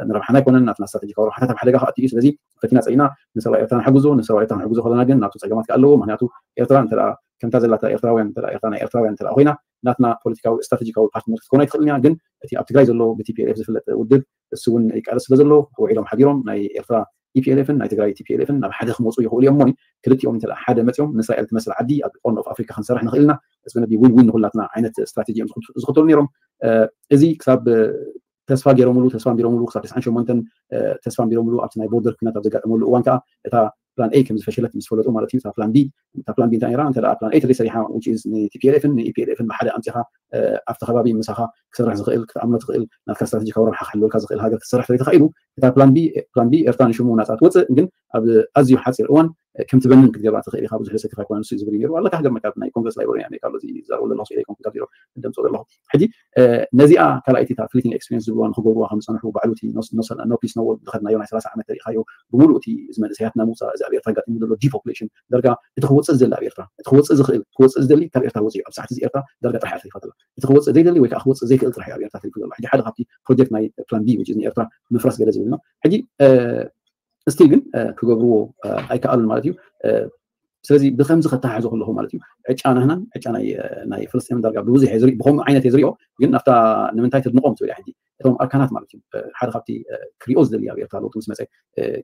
ንረብሓና ኣይኮነን ናትና ስትራቴጂካዊ ረብሓታት ኣብ ሓደጋ ከኣቲ እዩ ስለዚ ፈቲና ፀሊና ንሰውራ ኤርትራ ንሓግዞ ንሰውራ ኤርትራ ንሕግዞ ከለና ግን ናቱ ፀገማት ኣለዎ ምክንያቱ ኤርትራ እንተ ከምታ ዘላታ ኤርትራውያን እንተ ኤርትራ ናይ ኤርትራውያን እንተ ኮይና ናትና ፖለቲካዊ ስትራቴጂካዊ ፓርትነር ክትኮን ኣይትኽእልን እያ ግን እቲ ኣብ ትግራይ ዘሎ ብቲ ፒ ኤል ኤፍ ዝፍለጥ ውድብ እሱ እውን ይቃለስ ስለ ዘሎ ውዒሎም ሓዲሮም ናይ ኤርትራ ኢፒኤልኤፍን ናይ ትግራይ ቲፒኤልኤፍን ናብ ሓደ ክመፁ ይኽእሉ እዮም። እሞ ክልቲኦም እንተ ሓደ መፅኦም ንእስራኤል ትመስል ዓዲ ኣብ ሆርን ኦፍ ኣፍሪካ ክንሰርሕ ንኽእል ኢና። እዚ ነቢ ዊን ዊን ንኩላትና ዓይነት ስትራቴጂ እዮም ዝኽተሉ ነይሮም። እዚ ክሳብ ተስፋ ገይሮምሉ ተስፋ ኣንቢሮምሉ ክሳብ ተስዓን ሸሞንተን ተስፋ ኣንቢሮምሉ ኣብቲ ናይ ቦርደር ኩናት ኣብ ዘጋጠመሉ እዋን ከዓ እታ ፕላን ኤ ከም ዝፈሸለት ምስ ፈለጡ ማለት እዩ። እታ ፕላን ቢ እታ ፕላን ቢ እንታይ ነራ? እንተ ፕላን ኤ ተዘይሰሪሓ ንቲፒኤልኤፍን ንኢፒኤልኤፍን ብሓደ ኣምፂኻ ኣብቲ ከባቢ ምሳኻ ክሰርሕ ዝኽእል ክትኣምኖ ትኽእል ናትካ ስትራቴጂካዊ ረብሓ ክሕልወልካ ዝኽእል ሃገር ክትሰርሕ ተዘይተኻኢሉ እታ ፕላን ቢ ፕላን ቢ ኤርትራ ንሽሙ ናፃ ትወፅእ ግን ኣብ ኣዝዩ ሓፂር እዋን ከም ትበንን ክትገብራ ትኽእል ኢኻ። ብዙሕ ዘሰክፍ ኣይኮነን ንሱ ዝብል ነይሩ ኣለካ ሃገር መካብ ናይ ኮንግረስ ላይብረሪ ኣሜሪካ ኣሎ ዝዛረቡ ዘለኹ ስኢለ ኮንግረስ ቢሮ ደምፆ ዘለኹ ሕጂ ነዚኣ ካልኣይቲ እታ ፍሊቲንግ ኤክስፒሪንስ ዝብልዋ ንክገብርዋ ከም ዝፀንሑ ባዕሉ እቲ ኖ ፒስ ኖ ዎር ዝኸድናዮ ናይ ሰላሳ ዓመት ተሪኢኻዮ ብምሉእ እቲ እዚ መንእሰያትና ምውፃእ እዚ ኣብ ኤርትራ ኣጋጢሙ ዘሎ ዲፖፕሌሽን ዳርጋ እቲ ክወፅእ ዝደሊ ኣብ ኤርትራ እቲ ክወፅእ ዝኽእል ክወፅእ ዝደሊ ካብ ኤርትራ ወፂኡ ኣብ ሰዓት እዚ ኤርትራ ዳርጋ ጥራሕ እያ ተሪፋ ዘላ እቲ ክወፅእ ዘይደሊ ወይ ከዓ ክወፅእ ዘይክእል ጥራሕ እዩ ኣብ ኤርትራ ተሪፉ ዘሎ ሕጂ ሓደ ካብቲ ፕሮጀክት ናይ ፕላን ቢ ውጭ ንኤርትራ ምፍራስ ገለ ዝብል ነው ሕጂ ስቲል ግን ክገብርዎ ኣይከኣሉን ማለት እዩ። ስለዚ ብከምዚ ከተሓሕዞ ከለኹ ማለት እዩ ዕጫ ናህናን ዕጫ ናይ ፍልስጤም ዳርጋ ብብዙሕ ብከምኡ ዓይነት እየ ዝሪኦ። ግን ናብታ ንምንታይ ተድንቆም ትብል ሕጂ እቶም ኣርካናት ማለት እዩ ሓደ ካብቲ ክሪኦ ዝደሊ ኣብ ኤርትራ ለውጢ ምስ መፀ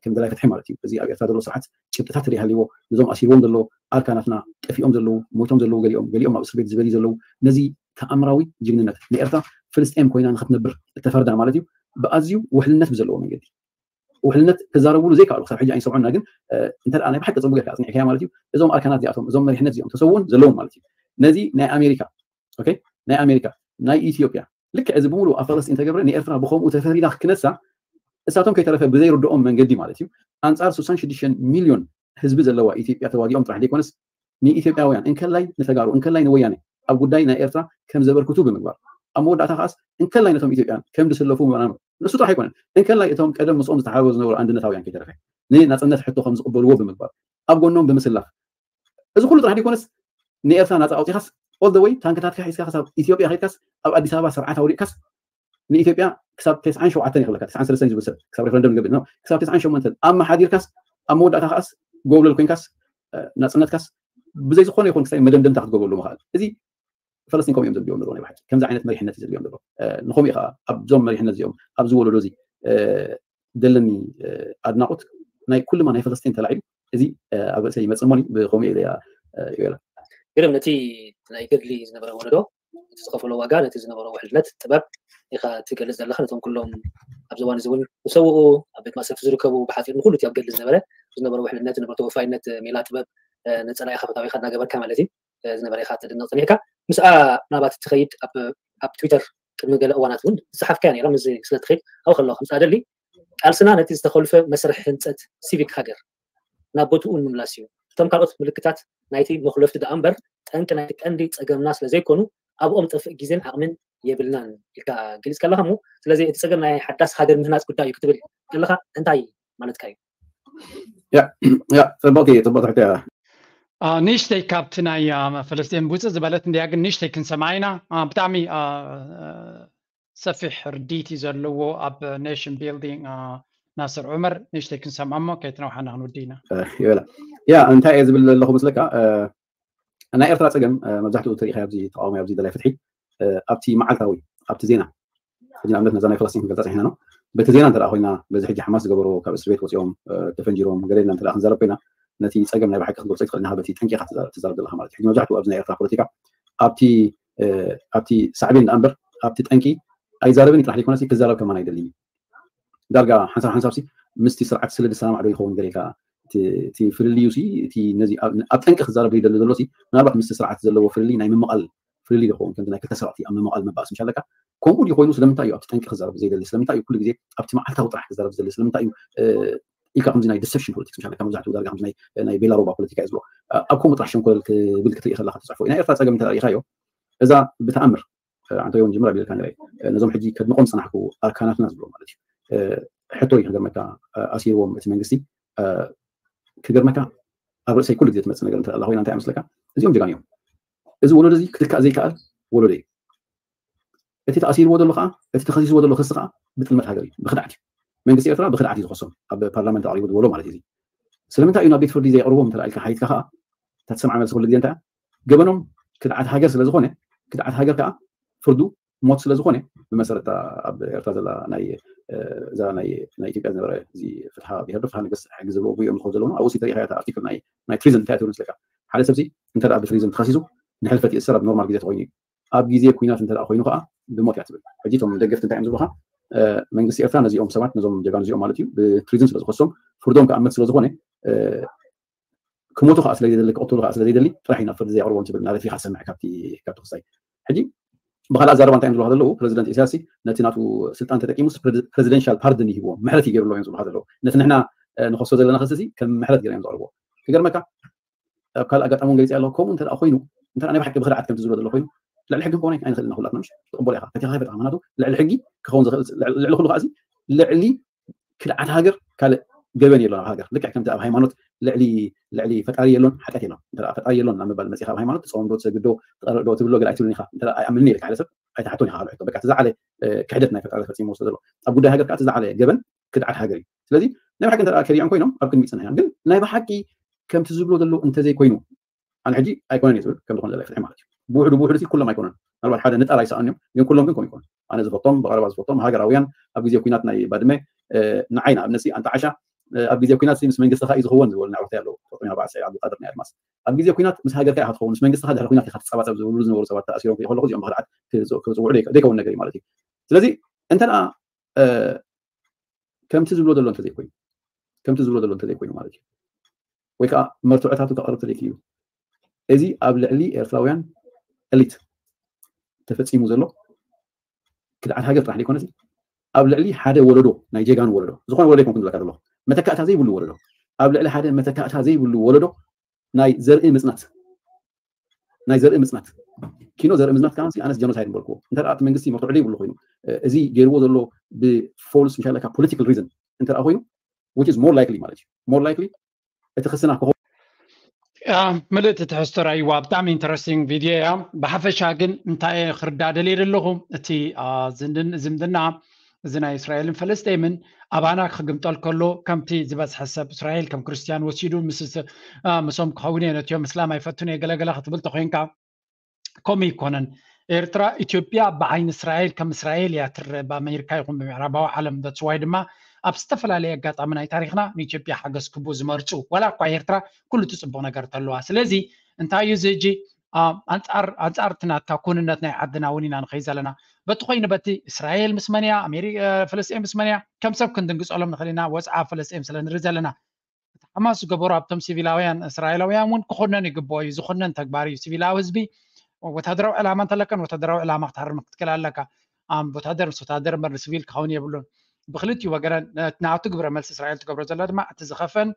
ከም ደላይ ፍትሒ ማለት እዩ እዚ ኣብ ኤርትራ ዘሎ ስርዓት ጭብጥታት ተደይሃልዎ ነዞም ኣሲርዎም ዘለዉ ኣርካናትና ጠፊኦም ዘለዉ ሞይቶም ዘለዉ ገሊኦም ገሊኦም ኣብ እስር ቤት ዝበልዩ ዘለዉ ነዚ ተኣምራዊ ጅግንነት ንኤርትራ ፍልስጤም ኮይና ንክትነብር እተፈርዳ ማለት እዩ ብኣዝዩ ውሕልነት ብዘለዎ መንገዲ ውሕልነት ክዛረብሉ ዘይከኣሉ ክሳብ ሕጂ ኣይንሰምዖና ግን እንተ ናይ ብሓቂ ፅቡቅ ጌርካ ኣፅኒዕካያ ማለት እዩ እዞም ኣርካናት እዚኣቶም እዞም መሪሕነት እዚኦም ተሰውኡን ዘለዎም ማለት እዩ ነዚ ናይ ኣሜሪካ ናይ ኣሜሪካ ናይ ኢትዮጵያ ልክዕ እዚ ብምሉእ ኣብ ፈለስጢን ተገብረ ንኤርትራ ብከምኡ ተፈሪዳ ክትነሳ እሳቶም ከይተረፈ ብዘይርድኦም መንገዲ ማለት እዩ ኣንፃር ስሳን ሽዱሽተን ሚልዮን ህዝቢ ዘለዋ ኢትዮጵያ ተዋጊኦም ጥራሕ ዘይኮነስ ንኢትዮጵያውያን እንከላይ ንተጋሩ እንከላይ ንወያነ ኣብ ጉዳይ ናይ ኤርትራ ከም ዘበርክቱ ብምግባር ኣብ መወዳእታ ከዓስ እንከላይ ነቶም ኢትዮጵያን ከም ዝስለፉ ምእማኖም ንሱ ጥራሕ ኣይኮነን እንከላይ እቶም ቀደም ምስኦም ዝተሓባበሩ ዝነበሩ ኣንድነታውያን ከይተረፈ ንናፅነት ሕቶ ከም ዝቕበልዎ ብምግባር ኣብ ጎኖም ብምስላፍ እዚ ኩሉ ጥራሕ ዘይኮነስ ንኤርትራ ናፃ ኣውፂኻስ all the way ታንክታትካ ሒዝካ ክሳብ ኢትዮጵያ ከይድካስ ኣብ ኣዲስ ኣበባ ስርዓት ኣውዲቕካስ ንኢትዮጵያ ክሳብ ተስዓን ሸውዓተን ይኽለካ ተስዓን ሰለስተን ዝብል ሰብ ክሳብ ሬፈረንደም ንገብእ ክሳብ ተስዓን ሸሞንተን ኣመሓዲርካስ ኣብ መወዳእታ ከዓስ ጎብለል ኮይንካስ ናፅነትካስ ብዘይ ዝኾነ ይኹን ክሳይ መደምደምታ ክትገብረሉ ምኽኣል እዚ ፈለስቲን ከምኡ እዮም ዘድልዮም ዘለዉ ናይ ባሕቲ ከምዚ ዓይነት መሪሕነት እዩ ዘድልዮም ዘሎ ንኸምኡ ከዓ ኣብዞም መሪሕነት እዚኦም ኣብዚ ወለዶ እዚ ዘለኒ ኣድናቆት ናይ ኩልማ ናይ ፈለስቲን ተላዒሉ እዚ ኣብ ርእሰይ ይመፅእ እሞኒ ብከምኡ ኢለ እያ ይበላ ግርም ነቲ ናይ ገድሊ ዝነበረ ወለዶ እቲ ዝኸፈሎ ዋጋ ነቲ ዝነበሮ ውሕልነት ጥበብ ኢኻ ትገልፅ ዘለካ ነቶም ኩሎም ኣብዚ እዋን እዚ እውን ዝሰውኡ ኣብ ቤት ማእሰርቲ ዝርከቡ ብሓፂር ንኩሉ እቲ ኣብ ገድሊ ዝነበረ ዝነበረ ውሕልነት ዝነበረ ተወፋይነት ሜላ ጥበብ ነፀላኢኻ ፈታዊኻ እናገበርካ ማለት እዩ ዝነበረ ኢኻ ትድነቕ ፀኒሕካ ምስኣ ናባት ትኸይድ ኣብ ትዊተር ቅድሚ ገለ እዋናት እውን ዝፀሓፍካያ ነራ ምስ ስለትኸይድ ኣብኡ ከለዋ ከምፃ ደሊ ቃልስና ነቲ ዝተኸልፈ መስርሕ ህንፀት ሲቪክ ሃገር ናብ ቦትኡ ንምምላስ እዩ። እቶም ካልኦት ምልክታት ናይቲ መኹለፍቲ ደኣ እምበር ጠንቂ ናይቲ ቀንዲ ጸገምና ስለ ዘይኮኑ ኣብኦም ጠፍእ ግዜን ዓቕምን የብልናን ኢልካ ገሊጽካ ኣለኻ እሞ ስለዚ እቲ ጸገም ናይ ሓዳስ ሃገር ምህናጽ ጉዳይ እዩ ክትብል ከለኻ እንታይ ማለትካ እዩ? ጽቡቅ ጽቡቅ ትሕቲ ንእሽተይ ካብቲ ናይ ፍልስጤን ውፅእ ዝበለት እንድያ ግን ንእሽተይ ክንሰምዓ ኢና ብጣዕሚ ሰፊሕ ርዲት እዩ ዘለዎ ኣብ ኔሽን ቢልዲንግ ናስር ዑመር ንእሽተይ ክንሰምዖ እሞ ከይትነውሓና ክንውዲ ኢና ይበላ ያ እንታይ እየ ዝብል ዘለኹ መስለካ ናይ ኤርትራ ፀገም መብዛሕትኡ ተሪኢኻ ኣብዚ ተቃዋሚ ኣብዚ ደላይ ፍትሒ ኣብቲ መዓልታዊ ኣብቲ ዜና ሕጂ ንኣብነት ነዛ ናይ ፈለስጢን ክንገልፃ ፀኒሕና ነው በቲ ዜና እንተ ኮይና በዚ ሕጂ ሓማስ ዝገበርዎ ካብ እስር ቤት ወፂኦም ተፈንጂሮም ገለ ኢልና እንተ ክንዛረብ ኮይና ነቲ ፀገም ናይ ብሓቂ ክንገልፆ ይትኽእል ኢና በቲ ጠንቂኻ ትዛረብ ዘለካ ማለት እዩ መብዛሕትኡ ኣብዚ ናይ ኤርትራ ፖለቲካ ኣብቲ ኣብቲ ሳዕቤን ደኣ እምበር ኣብቲ ጠንቂ ኣይዛረብን ጥራሕ ዘይኮነሲ ክዛረብ ከማን ኣይደልን እዩ ዳርጋ ሓንሳብ ሓንሳብሲ ምስቲ ስርዓት ስለ ዝሰማማዕ ዶ ይኸውን ገለ ኢልካ እቲ ፍልልዩ ሲ እቲ ነዚ ኣብ ጠንቂ ክዛረብ ይደሊ ዘሎ ሲ ምናልባት ምስቲ ስርዓት ዘለዎ ፍልልይ ናይ ምምቓል ፍልልይ ዶ ይኸውን ከምቲ ናይ ክልተ ሰራዕቲ ኣብ ምምቓል መባእስ ምሻ ኣለካ ከምኡ ድዩ ኮይኑ ስለምንታይ እዩ ኣብቲ ጠንቂ ክዛረብ ዘይደሊ ስለምንታይ እዩ ኩሉ ግዜ ኣብቲ መዓልታዊ ጥራሕ ክዛረብ ዝደሊ ስለምንታይ እዩ ኢልካ ከምዚ ናይ ዲሰፕሽን ፖለቲክስ ምሻ ኣለካ መብዛሕትኡ ዳርጋ ከምዚ ናይ ቤላሮባ ፖለቲካ እዩ ዝብሎ ኣብ ከምኡ ጥራሕ ሸንኮለል ክብል ክትርኢ ከለካ ትፅሕፎ እዩ ናይ ኤርትራ ፀገም እንተሪኢካዮ እዛ ብተኣምር ኣንቶዮ ንጅምር ኣቢልካ ንርኢ ነዞም ሕጂ ከድንቆም ዝፅናሕኩ ኣርካናትና ዝብሎ ማለት እዩ ሕቶ እዩ ክገርመካ ኣሲርዎም እቲ መንግስቲ ክገርመካ ኣብ ርእሰይ ኩሉ ግዜ ትመፅእ ነገር እንተ ኣላ ኮይና እንታይ መስለካ እዚኦም ጀጋኑ እዮም እዚ ወለዶ እዚ ክትካእ ዘይከኣል ወለዶ እዩ እቲ ተኣሲርዎ ዘሎ ከዓ እቲ ተኸሲስዎ ዘሎ ክሲ ከዓ ብጥልመት ሃገር እዩ ብክድዓት እዩ መንግስቲ ኤርትራ ብክድዓት እዩ ዝኸሶም ኣብ ፓርላመንት ኣቕሪቡ ዝበሎ ማለት እዩ ስለምንታይ እዩ ናብ ቤት ፍርዲ ዘየቕርቦም እንተ ኢልካ ሓቲትካ ከዓ እታ ትሰምዓ መልሲ ኩሉ ግዜ እንታይ ገበኖም ክድዓት ሃገር ስለ ዝኾነ ክድዓት ሃገር ከዓ ፍርዱ ሞት ስለ ዝኾነ ብመሰረት ኣብ ኤርትራ ዘላ ናይ እዛ ናይ ኢትዮጵያ ዝነበረ እዚ ፍትሓ ብሄር ፍትሓ ነገስት ሕጊ ዘለዎ እዮም ዝኸው ዘለዉ ኣብኡ ተሪኢኻ ኣርቲክል ናይ ናይ ትሪዝን እንታይ ትብል መስለካ? ሓደ ሰብዚ እንተ ብትሪዝን ተኸሲሱ ንሕልፈት ይእሰር ኣብ ኖርማል ግዜ ተኮይኑ እዩ። ኣብ ግዜ ኩናት እንተ ኮይኑ ከዓ ብሞት እያ ትብል። ሕጂ እቶም ደገፍቲ እንታይ እዮም ዝብሉካ? መንግስቲ ኤርትራ ነዚኦም ሰባት ነዞም ጀጋኑ እዚኦም ማለት እዩ ብትሪዝን ስለ ዝኸሶም ፍርዶም ክኣመት ስለ ዝኾነ ክሞቱ ከዓ ስለ ዘይደሊ ክቕትሉ ከዓ ስለ ዘይደሊ ጥራሕ ኢና ፍርዲ ዘየቕርቦም ትብል ናረቲቭ ኢኻ ትሰምዕ ካብቲ ካብቲ ክሳይ። ሕጂ ብካልእ ኣዛረባ እንታይ እዮም ዝብሉካ ዘለዉ? ፕረዚደንት ኢሳያስ ነቲ ናቱ ስልጣን ተጠቂሙ ፕረዚደንሻል ፓርድን ይህብዎም ምሕረት ይገብርሎም እዮም ዝብሉካ ዘለዉ። ነቲ ንሕና ንኸሶ ዘለና ክሲ ከም ምሕረት ገይሮም እዮም ዘቕርብዎ። ክገርመካ ኣብ ካልእ ኣጋጣሚ እውን ገሊፀ ኣለኹ። ከምኡ እንተ ኮይኑ እንተ ናይ ብሓቂ ብክድዓት ከምቲ ዝብሎ ዘሎ ኮይኑ ልዕሊ ሕጊ ክኾነ ኣይንኽእል ኢና ኩላትና ምሽ ትቕበሎ ኢኻ ፈቲኻ ይፈትኻ ምክንያቱ ልዕሊ ሕጊ ክኸውን ዝኽእል ልዕሊ ኩሉ ከዓ ልዕሊ ክድዓት ሃገር ካልእ ገበን የሎን ኣብ ሃገር ልክዕ ከምቲ ኣብ ሃይማኖት ልዕሊ ልዕሊ ፈጣሪ የሎን ሓጢኣት የሎን እንተ ፈጣሪ የሎን ናብ ምባል መፂኻ ኣብ ሃይማኖት ትፀውም ዶ ትሰግድ ዶ ትቐርእ ዶ ትብሎ ገለ ኣይትብልን ኢኻ እንተ ኣይኣምንን ኢልካ ሓደ ሰብ ኣይትሓቶን ኢኻ ካልኦ ሕቶ በቃ እቲ ዝዓለ ክሕደት ናይ ፈጣሪ ተፈፂሞ ስለ ዘሎ ኣብ ጉዳይ ሃገር ከዓ እቲ ዝዓለ ገበን ክድዓት ሃገር እዩ ስለዚ ናይ ብሓቂ እንተ ከሪዖም ኮይኖም ኣብ ቅድሚ ፅንሕ ግን ናይ ብሓቂ ከምቲ ዝብሎ ዘሎ እንተዘይኮይኑ ኣነ ሕጂ ኣይኮነን እየ ዝብል ከም ዝኾነ ዘለ ፍትሒ ማለት እዩ ብውሕዱ ብውሕዱ ኩሎም ኣይኮነን ምናልባት ሓደ ንጣር ኣይሰኣን እዮም ግን ኩሎም ግን ኮም ይኮኑ ኣነ ዝፈቶም ብቐረባ ዝፈቶም ሃገራውያን ኣብ ግዜ ኩናት ናይ ባድመ ንዓይ ንኣብነት ኣንጣዓሻ ኣብ ግዜ ኩናት ምስ መንግስትኻ እዩ ዝኸውን ዝበሉ ናዕወት ያለው ጦኛ ባዕሳይ ዓብዱልቃድር ናይ ኣድማስ ኣብ ግዜ ኩናት ምስ ሃገርካ ኢኻ ትኸውን ምስ መንግስትኻ ድሕሪ ኩናት ኢኻ ትፀባፀብ ዝብሉ ዝነበሩ ሰባት ተኣሲሮም ከይከለኹ እዚኦም ብክድዓት ክፅውዑ ዘይከውን ነገር እዩ ማለት እዩ ስለዚ እንተ ከምቲ ዝብሎ ዘሎ እንተዘይኮይኑ ከምቲ ዝብሎ ዘሎ እንተዘይኮይኑ ማለት እዩ ወይ ከዓ መርትዖታቱ ከቕርብ ተደልዩ እዩ እዚ ኣብ ልዕሊ ኤርትራውያን እሊት ተፈፂሙ ዘሎ ክድዓት ሃገር ጥራሕ ዘይኮነሲ ኣብ ልዕሊ ሓደ ወለዶ ናይ ጀጋኑ ወለዶ ዝኾነ ወለዶ ይኮንኩ ዝብለካ ዘለኹ መተካእታ ዘይብሉ ወለዶ ኣብ ልዕሊ ሓደ መተካእታ ዘይብሉ ወለዶ ናይ ዘርኢ ምፅናት ናይ ዘርኢ ምፅናት ኪኖ ዘርኢ ምፅናት ከዓ ኣነስ ጀኖሳይድ ንበልክዎ እንተ እቲ መንግስቲ መርትዖ ዘይብሉ ኮይኑ እዚ ገይርዎ ዘሎ ብፎልስ ምሻለካ ፖለቲካል ሪዝን እንተ ኮይኑ which is more likely ማለት እዩ more likely እቲ ክስና ክኸውን ምልእቲ ትሕዝቶ ራይዋ ብጣዕሚ ኢንተረስቲንግ ቪድዮ እያ ብሓፈሻ ግን እንታይ ክርዳ ደልየ ዘለኹ እቲ ዝምድና እዚ ናይ እስራኤልን ፈለስጤምን ኣባና ክግምጠል ከሎ ከምቲ ዝበዝሐ ሰብ እስራኤል ከም ክርስትያን ወሲዱ ምስኦም ክኸውን እየ ነትዮም እስላም ኣይፈቱን እየ ገለገለ ክትብል ተኮይንካ ከምኡ ይኮነን ኤርትራ ኢትዮጵያ ብዓይኒ እስራኤል ከም እስራኤል እያ ትረአ ብኣሜሪካ ይኹን ብምዕራባዊ ዓለም that's why ድማ ኣብ ዝተፈላለየ ኣጋጣሚ ናይ ታሪክና ንኢትዮጵያ ሓገዝ ክቡ ዝመርፁ ዋላ እኳ ኤርትራ ኩሉ ትፅቡቅ ነገር ተለዋ ስለዚ እንታይ እዩ እዚ ሕጂ ኣንፃር እቲ ናትካ ኩንነት ናይ ዓድና እውን ኢና ንኸይ ዘለና በቲ ኮይኑ በቲ እስራኤል ምስ መን እያ ኣሜሪ ፍልስጤን ምስ መን እያ ከም ሰብ ክንድንግፀሎም ንኽእል ኢና ወፅዓ ፍልስጤን ስለ ንርኢ ዘለና እቲ ሓማስ ዝገበሩ ኣብቶም ሲቪላውያን እስራኤላውያን እውን ክኾነን ይግብኦ እዩ ዝኾነን ተግባር እዩ ሲቪላዊ ህዝቢ ወታደራዊ ዕላማ እንተለከን ወታደራዊ ዕላማ ክትሃርም ክትክእል ኣለካ ወታደር ምስ ወታደር እምበር ንስቪል ክኸውን የብሉን ብክልቲኡ ወገነ ናቱ ግብረ መልሲ እስራኤል ትገብሮ ዘላ ድማ እቲ ዝኸፈን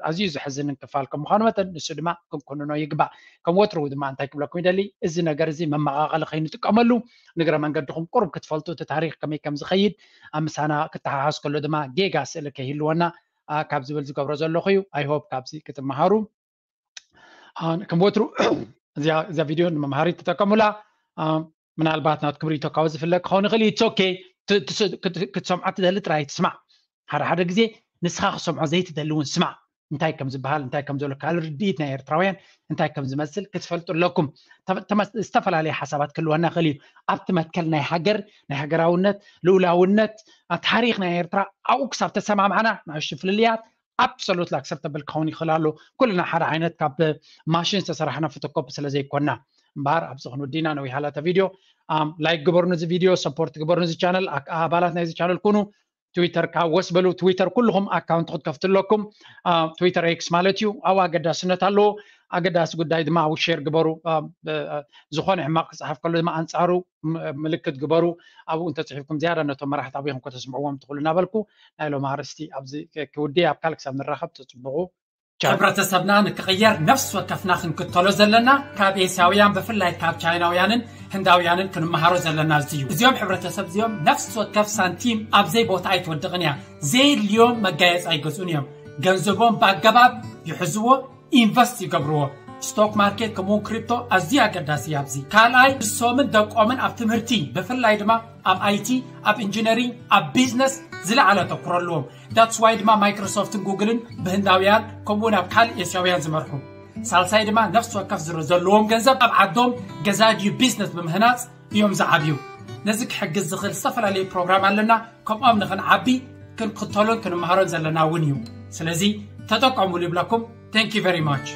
ኣዝዩ ዘሕዝንን ክፋል ከም ምዃኑ መጠን ንሱ ድማ ክንኮንኖ ይግባእ ከም ወትሩ ድማ እንታይ ክብለኩም ይደሊ እዚ ነገር እዚ መመቓቐሊ ከይንጥቀመሉ ንግረ መንገድኹም ቁሩብ ክትፈልጡ እቲ ታሪክ ከመይ ከም ዝኸይድ ኣብ ምሳና ክተሓሓዝ ከሎ ድማ ጌጋ ስእሊ ከይህልወና ካብ ዝብል ዝገብሮ ዘለኹ እዩ ኣይሆፕ ካብዚ ክትመሃሩ ከም ወትሩ እዛ ቪድዮ ንመምሃሪ ትጠቀሙላ ምናልባት ናትኩም ሪቶ ካብ ዝፍለጥ ክኸውን ይኽእል it's okay ክትሰምዖ ትደሊ ጥራይ ትስማዕ ሓደ ሓደ ግዜ ንስኻ ክሰምዖ ዘይትደሊ እውን ስማዕ እንታይ ከም ዝበሃል እንታይ ከም ዘሎ ካልእ ርድኢት ናይ ኤርትራውያን እንታይ ከም ዝመስል ክትፈልጡ ኣለኩም ዝተፈላለዩ ሓሳባት ክህልወና ይኽእል እዩ ኣብቲ መትከል ናይ ሃገር ናይ ሃገራውነት ልኡላውነት ታሪክ ናይ ኤርትራ ኣብኡ ክሳብ ተሰማምዓና ንኣሽቱ ፍልልያት absolutely acceptable ክኸውን ይኽእል ኣሎ ኩልና ሓደ ዓይነት ካብ ማሽን ዝተሰራሕና ፎቶኮፒ ስለ ዘይኮና እምበሃር ኣብዚ ክንውዲና ነዊሃላተ ቪድዮ ላይክ ግበሩ ነዚ ቪድዮ ሰፖርት ግበሩ ነዚ ቻነል ኣባላት ናይዚ ቻነል ኩኑ ትዊተር ከዓ ወስ በሉ ትዊተር ኩልኹም ኣካውንት ክትከፍቱ ኣለኩም ትዊተር ኤክስ ማለት እዩ ኣብኡ ኣገዳስነት ኣለዎ ኣገዳሲ ጉዳይ ድማ ኣብኡ ሼር ግበሩ ዝኾነ ሕማቅ ክፅሓፍ ከሎ ድማ ኣንፃሩ ምልክት ግበሩ ኣብኡ እንተፅሒፍኩም ዝያዳ ነቶም መራሕቲ ኣበይኹም ከተስምዕዎም ትኽእሉ እናበልኩ ናይ ሎም ኣርስቲ ኣብዚ ክውዲ ኣብ ካል ክሳብ ንራኸብ ተፅብቑ ሕብረተሰብና ንክቕየር ነፍሲ ወከፍና ክንክተሎ ዘለና ካብ ኤስያውያን ብፍላይ ካብ ቻይናውያንን ህንዳውያንን ክንመሃሮ ዘለና እዚ እዩ እዚኦም ሕብረተሰብ እዚኦም ነፍሲ ወከፍ ሳንቲም ኣብ ዘይ ቦታ ኣይትወድቕን እያ ዘየድልዮም መጋየፂ ኣይገዝኡን እዮም ገንዘቦም ብኣገባብ ይሕዝዎ ኢንቨስት ይገብርዎ ስቶክ ማርኬት ከምኡውን ክሪፕቶ ኣዝዩ ኣገዳሲ እዩ ኣብዚ ካልኣይ ንሶምን ደቆምን ኣብ ትምህርቲ ብፍላይ ድማ ኣብ ኣይቲ ኣብ ኢንጂነሪንግ ኣብ ቢዝነስ ዝለዓለ ኣተኩሮ ኣለዎም that's why ድማ ማይክሮሶፍትን ጉግልን ብህንዳውያን ከምኡውን ኣብ ካልእ ኤስያውያን ዝመርሑ ሳልሳይ ድማ ነፍሲ ወከፍ ዝሮ ዘለዎም ገንዘብ ኣብ ዓዶም ገዛ ድዩ ቢዝነስ ብምህናፅ እዮም ዝዓብዩ ነዚ ክሕግዝ ዝኽእል ዝተፈላለዩ ፕሮግራም ኣለና። ከምኦም ንኽንዓቢ ክንክተሎን ክንመሃሮን ዘለና እውን እዩ። ስለዚ ተጠቀሙሉ ይብለኩም። Thank you very much።